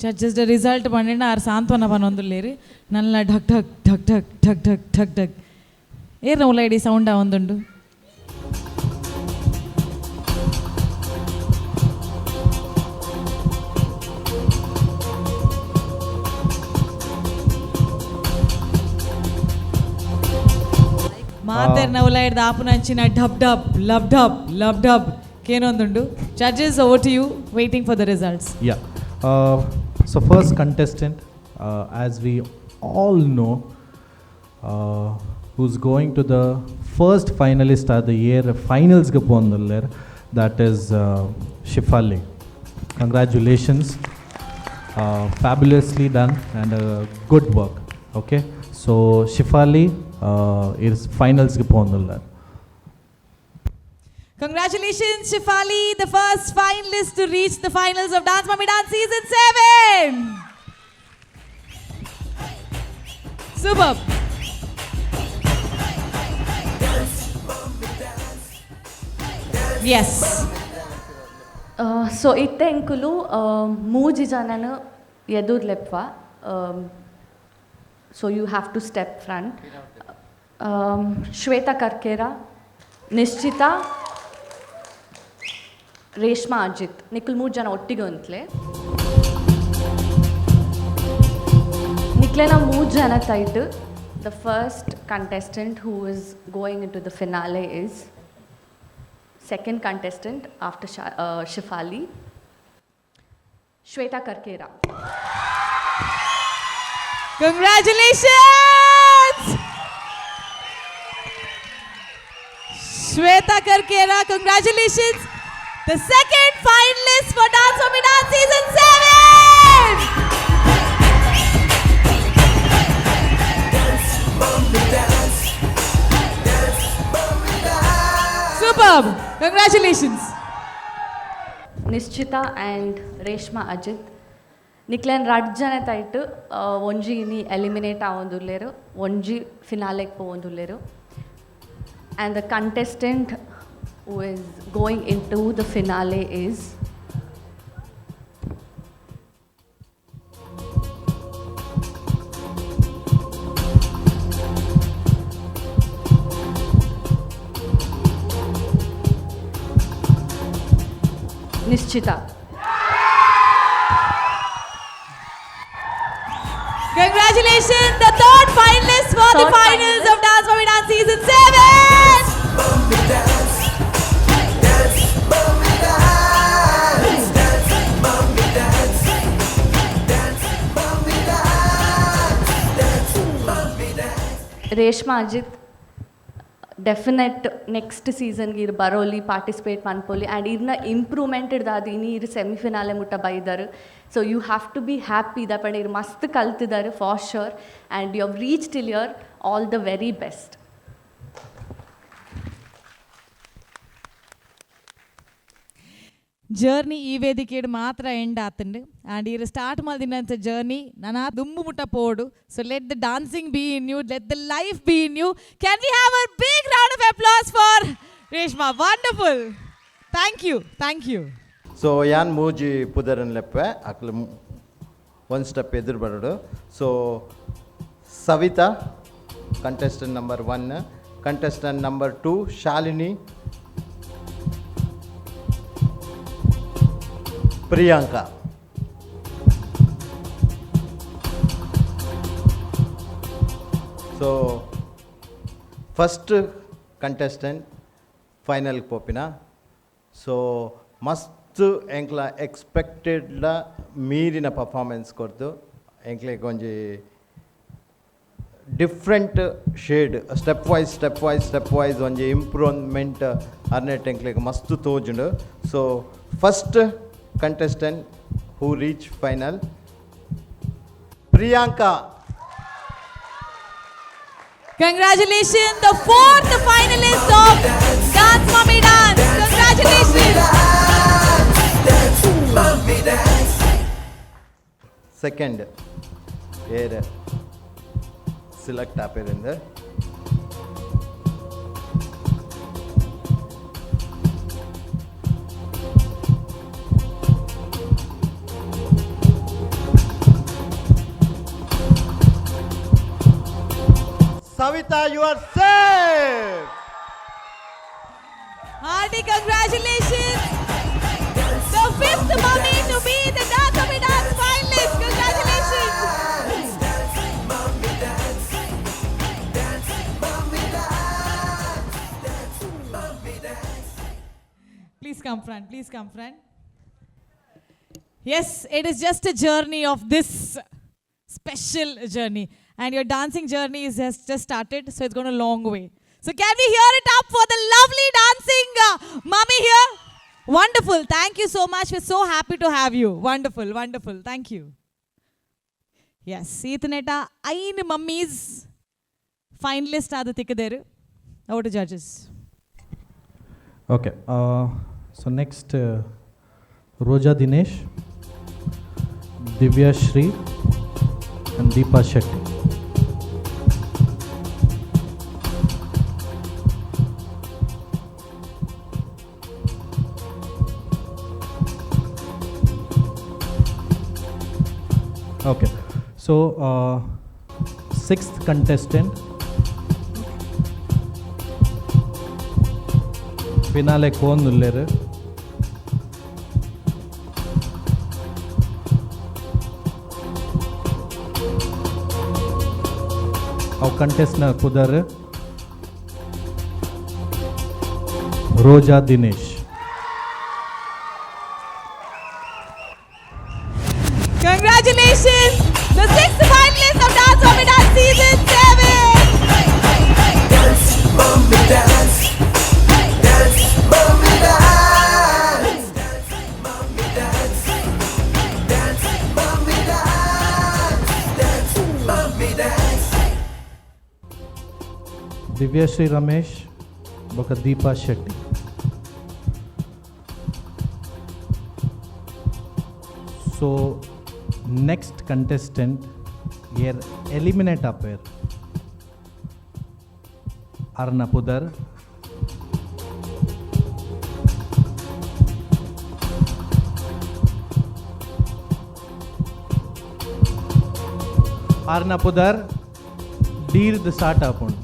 judges the result ಬಂದಿಣ್ಣ ಆರು ಸಾಂತ್ವನ ಬನ್ನೊಂದುಲ್ಲೇರಿ ನನ್ನ ಢಕ್ ಢಕ್ ಢಕ್ ಢಕ್ ಢಕ್ ಢಕ್ ಢಕ್ ಢಕ್ ಏರ್ನ ಉಲೈಡಿ ಸೌಂಡ ಒಂದುಂಡು. ಮಾತೆರ್ನ ಉಲೈಡ್ದ ಆಪುನಂಚಿನ ಢಬ್ ಢಬ್ ಲಬ್ ಢಬ್ ಲಬ್ ಢಬ್ ಕೇನೊಂದುಂಡು. Judges, over to you, waiting for the results. Yeah, so first contestant, as we all know, who's going to the first finalist of the year finals ಗೆ ಪೋಂದುಲ್ಲೆರ್, that is Shifali. Congratulations, fabulously done and good work. Okay, so Shifali is finals ಗೆ ಪೋಂದುಲ್ಲೆರ್. Congratulations, Shifali, the first finalist to reach the finals of Dance Mummy Dance Season 7. Superb. Yes. So ಇತ್ತೆ ಎಂಕುಲು ಮೂಜಿ ಜನನ ಎದುರ್ಲೆಪ್ಪ. So you have to step front. Shweta Karkera, Nishchita, Reshma Ajit, ನಿಕ್ಲು ಮೂರು ಜನ ಒಟ್ಟಿಗೆ ಅಂತಲೇ. ನಿಕ್ಲೆನ ಮೂರು ಜನ tight. The first contestant who is going into the finale is second contestant after Shifali, Shweta Karkera. Congratulations! Shweta Karkera, congratulations! The second finalist for Dance Mummy Dance Season 7! Dance, mommy, dance. Dance, mommy, dance. Superb! Congratulations! Nishchita and Reshma Ajit, ನಿಕ್ಲೆನ್ ರಡ್ಡ್ ಜನ ತೈಟ್ ಒಂಜಿ ಇನಿ eliminate ಆವೊಂದುಲ್ಲೆರ್, ಒಂಜಿ ಫಿನಾಲೆಗ್ ಪೋವೊಂದುಲ್ಲೆರ್. And the contestant who is going into the finale is Nishchita. Congratulations, the third finalist for the Third finals of Dance Mummy Dance Season 7. Reshma Ajith definite next ಸೀಸನ್ಗೆ ಇರ್ Baroli, participate ಮನ್ಪೊಲಿ and ಇರ್ನ improvement ಇಡ್ದಾದ ಇನಿ ಇರ್ ಸೆಮಿಫಿನಾಲೆ ಮುಟ್ಟ ಬೈದಾರು. So you have to be happy ದಪಂಡ ಇರ್ ಮಸ್ತ್ ಕಲ್ತಿದ್ದಾರೆ for sure and you have reach till your all the very best. Journey ಈ ವೇದಿಕೆಡ್ ಮಾತ್ರ and ಆತಂಡು and ಈರ್ ಸ್ಟಾರ್ಟ್ ಮಲ್ದಿನಂತ ಜರ್ನಿ ನಾನಾ ದುಂಬು ಮುಟ್ಟ ಪೋಡು. So let the dancing be in you, let the life be in you. Can we have a big round of applause for Reshma? Wonderful, thank you, thank you. So ಯಾನ್ ಮೂಜಿ ಪುದರನ್ ಲೆಪ್ಪೆ ಅಕ್ಲು one step ಎದುರು ಬರೋಡು. So Savita contestant number 1, contestant number 2 Shalini, Priyanka. So first contestant final ಪೋಪಿನ. So ಮಸ್ತ್ ಎಂಕ್ಲ ಎಕ್ಸ್ಪೆಕ್ಟೆಡ್ಲ ಮೀರಿನ performance ಕೊರ್ದು ಎಂಕ್ಲೆಗ್ ಒಂಜಿ different shade step wise step wise step wise ಒಂಜಿ improvement ಅರ್ನೆಟ್ ಎಂಕ್ಲೆಗ್ ಮಸ್ತ್ ತೋಜುಂಡು. So first contestant who reach final, Priyanka. Congratulations, the fourth finalist of Dance Mummy Dance. Congratulations. Second air select ಆಪೇರಿಂದ Savita, you are safe. Hearty congratulations. The fifth mummy to be the Dance Mummy Dance finalist. Congratulations. Please come front. Please come front. Yes, it is just a journey of this special journey. And your dancing journey is has just started, so it's gone a long way. So can we hear it up for the lovely dancing mummy here? Wonderful. Thank you so much. We're so happy to have you. Wonderful, wonderful. Thank you. Yes, ಈತನೇಟ ಐನ್ mummies finalist ಆದ ತಿಕ್ಕದೇರು. Over to judges. Okay, so next Roja Dinesh, Divya Shri and Deepa Shetty. Okay, so sixth contestant finale ಕೋಂದುಲ್ಲೆರ್. ಅವು ಕಂಟೆಸ್ಟ್ನ ಪುದರ್ Roja Dinesh. Congratulations, the sixth finalist of Dance Mummy Dance Season 7. Dance, mummy, dance. Dance, mummy, dance. Dance, mummy, dance. Dance, mummy, dance. Dance, mummy, dance. Divyashree Ramesh ಬೊಕ Deepa Shetty. So next contestant ಏರ್ eliminate ಆಪೇರ್ ಅರ್ನ ಪುದರ್ ಆರ್ನ ಪುದರ್ ಡೀರ್ದ್ start ಆಪುಂಡು.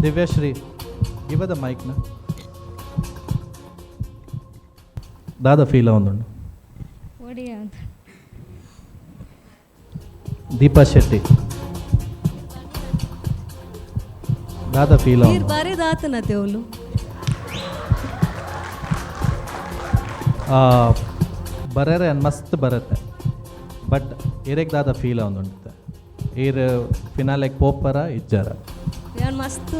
Divyashree, give the mic ನ. ದಾದ feel ಆವೊಂದುಂಡು? ದೀಪಾ ಶೆಟ್ಟಿ, ದಾದ ಫೀಲ್ ಈರ್ ಆವೊಂದು? ಬಾರಿ ದಾತನತೆ ಅವಳು. ಬರರೆ ಮಸ್ತ್ ಬರುತ್ತೆ, ಬಟ್ ಏರೆಗ್ ದಾದ ಫೀಲ್ ಆವೊಂದುಂಡು? ಈರ್ ಫಿನಾಲೆಗ್ ಪೋಪರ ಇಜ್ಜಾರ? ಯಾನ್ ಮಸ್ತ್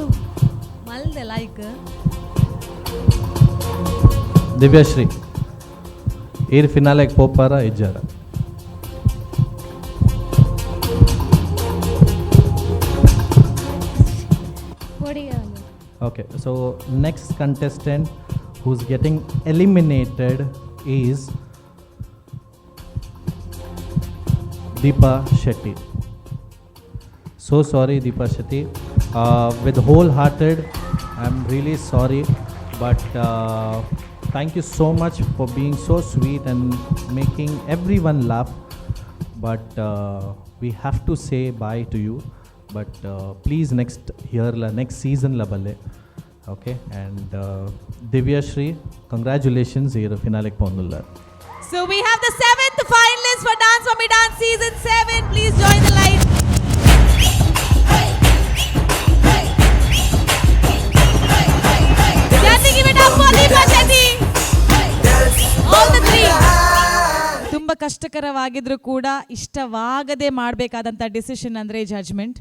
ಮಲ್ದೆ ಲೈಕ್. ದಿವ್ಯಶ್ರೀ, ಈರ್ ಫಿನಾಲೆಗ್ ಪೋಪರ ಇಜ್ಜಾರ? Okay, so next contestant who's getting eliminated is Deepa Shetty. So sorry, Deepa Shetty. With wholehearted, I'm really sorry, but thank you so much for being so sweet and making everyone laugh. But we have to say bye to you. But please next year, la, next season la balle. Okay, and Divya Shri, congratulations, here finale pondulla. So we have the 7th finalist for Dance Mummy Dance Season 7. Please join the light. Can we give it up for Deepa Shetty? All the three. ತುಂಬ ಕಷ್ಟಕರವಾಗಿದ್ರೂ ಕೂಡ ಇಷ್ಟವಾಗದೆ ಮಾಡಬೇಕಾದಂಥ decision ಅಂದರೆ judgment.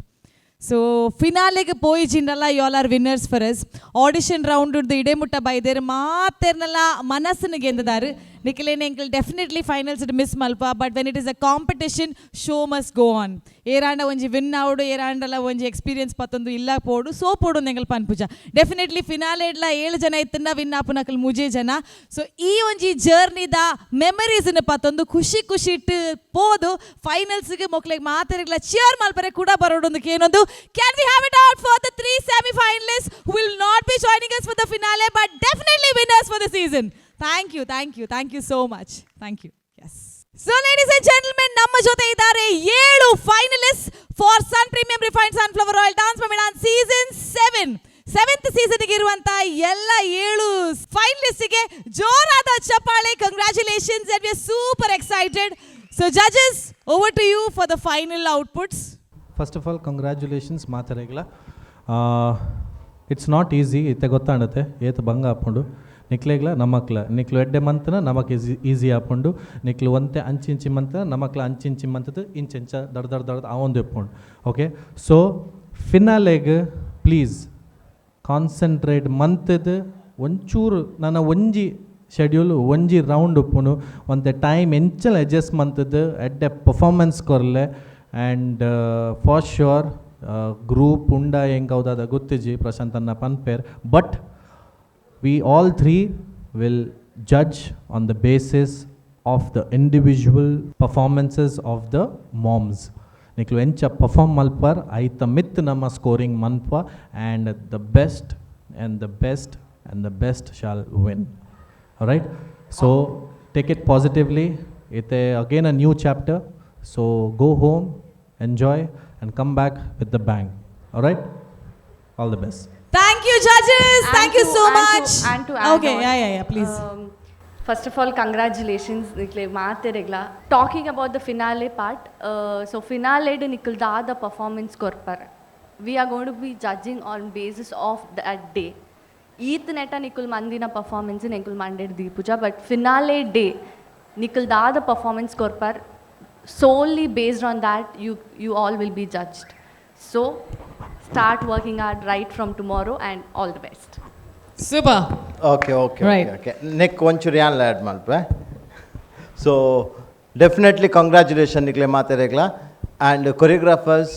So ಫಿನಾಲೆಗೆ ಪೋಯಿಜಿಂಡಲ್ಲ, you all are winners for us. Audition round ಇಡೇ ಮುಟ್ಟ ಬೈದೇರು ಮಾತೇರ್ನೆಲ್ಲ ಮನಸ್ಸನ್ನು ಗೆಂದದಾರು. ನಿಖಿಲೇನೆ ಎಂಕಲ್ definitely finals miss ಮಲ್ಪ, but when it is a competition, show must go on. ಏರಾಂಡ ಒಂಜಿ win ಆವಡು, ಏರಾಂಡಲ ಒಂಜಿ experience ಪತ್ತೊಂದು ಇಲ್ಲ ಪೋಡು ಸೋ ಪೋಡು ಎಂಕಲ್ ಪನ್ಪುಜ. Definitely ಫಿನಾಲೆಡ್ಲ 7 ಜನ ಇತ್ತನ್ನ ವಿನ್ ಆಪುನಕಲ್ ಮುಜೆ ಜನ. ಸೊ ಈ ಒಂಜಿ ಜರ್ನಿದ ಮೆಮರೀಸ್ನ ಪತ್ತೊಂದು ಖುಷಿ ಖುಷಿ ಇಟ್ಟು ಪೋದು ಫೈನಲ್ಸ್ಗೆ ಮೊಕ್ಲೆಗ್ ಮಾತೆರೆಗ್ಲ ಚಿಯರ್ ಮಲ್ಪರೆ ಕೂಡ ಬರೋಡೊಂದು ಏನೊಂದು. Can we have it out for the 3 semi finalist who will not be joining us for the finale, but definitely winners for the season? Thank you, thank you, thank you so much. Thank you. Yes. So ladies and gentlemen, ನಮ್ಮ ಜೊತೆ ಇದ್ದಾರೆ 7 finalist for Sun Premium refined sunflower oil dance mummy dance season 7. 7th ಸೀಸನ್ಗೆ ಇರುವಂತಹ ಎಲ್ಲ 7 ಫೈನಲಿಸ್ಟ್ಗೆ ಜೋರಾದ ಚಪ್ಪಾಳೆ. Congratulations, and we are super excited. So judges, over to you for the final outputs. First of all, congratulations ಮಾತೆರೆಗ್ಲ. It's not easy, ಇತ್ತೆ ಗೊತ್ತಾಂಡತೆ ಏತ್ ಬಂಗ ಆಪುಂಡು. ನಿಕ್ಲೆಗ್ಲ ನಮಕ್ಲ ನಿಕ್ಲು ಎಡ್ಡೆ ಮಂತನ ನಮಕ್ ಈಸಿ ಈಸಿ ಆಪುಂಡು. ನಿಕ್ಲು ಒಂತೆ ಅಂಚಿಂಚಿ ಮಂತ ನಮಕ್ಲ ಅಂಚಿಂಚಿ ಮಂತದ ಇಂಚೆಂಚ ದಡ್ ದಡ್ ದಡ್ ಆವೊಂದು ಇಪ್ಪುಂಡು. ಓಕೆ, ಸೊ ಫಿನಾಲೆಗ್ ಪ್ಲೀಸ್ ಕಾನ್ಸಂಟ್ರೇಟ್ ಮಂತದ ಒಂಚೂರು ನನ ಒಂಜಿ ಶೆಡ್ಯೂಲ್ ಒಂಜಿ ರೌಂಡ್ ಉಪ್ಪುಂಡು. ಒಂತೆ ಟೈಮ್ ಎಂಚಲ ಅಡ್ಜಸ್ಟ್ ಮಂತದ ಎಡ್ಡೆ performance ಕೊರ್ಲೆ. And for sure group ಉಂಡ ಹೆಂಗೆ ಹೌದಾದ ಗೊತ್ತಿಜಿ, ಪ್ರಶಾಂತ್ ಅನ್ನ ಪನ್ಪೇರ್, but we all three will judge on the basis of the individual performances of the moms. ನಿಕ್ಲು ಎಂಚ ಪರ್ಫಾರ್ಮ್ ಮಲ್ಪರ್ ಐತ ಮಿತ್ ನಮ್ಮ scoring ಮನ್ಪ, and the best and the best and the best shall win. Right, so take it positively. ಇತ್ತೆ again a new chapter, so go home, enjoy and come back with the bang. Right, all the best. Thank you, judges. Thank you so much. And to add Okay, on, yeah, please. First of all, congratulations, ನಿಕ್ಲೆ ಮಾತೆರೆಗ್ಲ. Talking about the finale part, so finale ನಿಕಲ್ ದಾದ performance ಕೊರ್ಪರ್, we are going to be judging on basis of that day. ಈತ್ ನೆಟ ನಿಕುಲ್ ಮಂದಿನ performance ಎಂಕುಲ್ mandate ದೀಪುಜ, but finale day ನಿಕುಲ್ ದಾದ performance ಕೊರ್ಪರ್, solely based on that you all will be judged. So start working hard right from tomorrow and all the best. Super. Okay. Right. Okay, neck ಒಂಚೂರು ಯಾನ್ಲ add ಮಲ್ಪೆ. So definitely congratulation ನಿಕ್ಲೆ ಮಾತೆರೆಗ್ಲ. And choreographers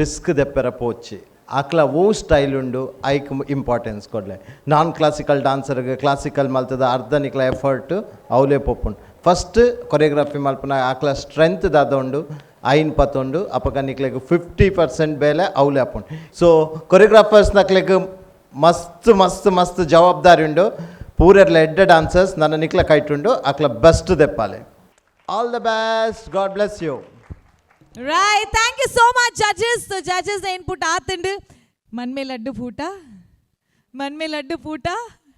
risk ದೆಪ್ಪೆರ ಪೋಚಿ, ಆಕ್ಲ oh style ಉಂಡು ಐಕ್ importance ಕೊಡ್ಲೆ. Non classical ಡಾನ್ಸರ್ಗೆ classical ಮಲ್ತದ ಅರ್ಧ ನಿಕ್ಲ effort ಅವಲೇ ಪೋಪುಂಡು. First choreography ಮಲ್ಪನ ಆಕ್ಲ strength ದಾದ ಉಂಡು ಐನ್ ಪತ್ತೊಂಡು ಅಪಗ ನಿಕ್ಲೆಗ್ 50% ಬೇಲೆ ಅವಲೇ ಆಪುಂಡು. ಸೊ ಕೊರಿಯೋಗ್ರಾಫರ್ಸ್ ನಕ್ಲೆಗ್ ಮಸ್ತ್ ಮಸ್ತ್ ಮಸ್ತ್ ಜವಾಬ್ದಾರಿ ಉಂಡು. ಪೂರೆರ್ಲ ಎಡ್ಡೆ ಡಾನ್ಸರ್ಸ್ ನನ್ನ ನಿಕ್ಲ ಕೈಟುಂಡು, ಆಕ್ಲ best ದೆಪ್ಪಾಲೆ. All the best, God bless you. Right, thank you so much, judges. So judges input ಆತುಂಡು. मन में लड्डू फूटा, मन में लड्डू फूटा.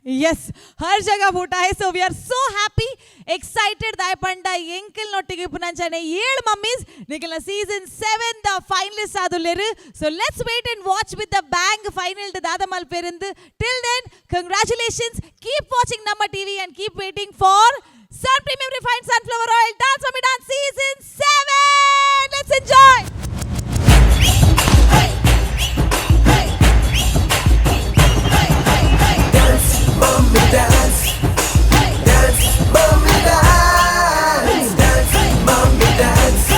यस, हर जगह फूटा है. So we are so happy, excited. ದಾಯ ಪಂಡ ಎಂಕಲ್ ನೊಟ್ಟಿಗೆ ಇಪ್ಪುನಂಚನೆ ಏಳು ಮಮ್ಮೀಸ್ ನಿಕಲ್ನ ಸೀಸನ್ 7 the finalist ಆದುಲ್ಲೆರ್. So let's wait and watch with the bang final ದಾದ ಮಲ್ಪೆರಿಂದು. Till then, congratulations. Keep watching Namma TV and keep waiting for Sun Premium Refined Sunflower Oil Dance Mummy Dance Season 7. Let's enjoy. Dance, mommy, dance. Dance, mommy, dance. Dance, mommy, dance.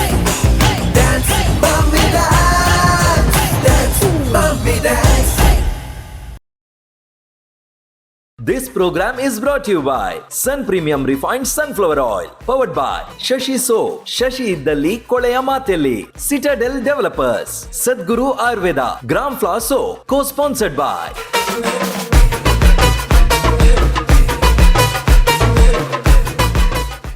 Dance, mommy, dance. Dance, mommy, dance. This program is brought to you by Sun Premium Refined Sunflower Oil, powered by Shashi Soap, Shashi ಇದ್ದಲ್ಲಿ ಕೊಳೆಯ ಮಾತೆಲ್ಲಿ, Citadel Developers, Sadguru Ayurveda, Gram Flour Soap, co-sponsored by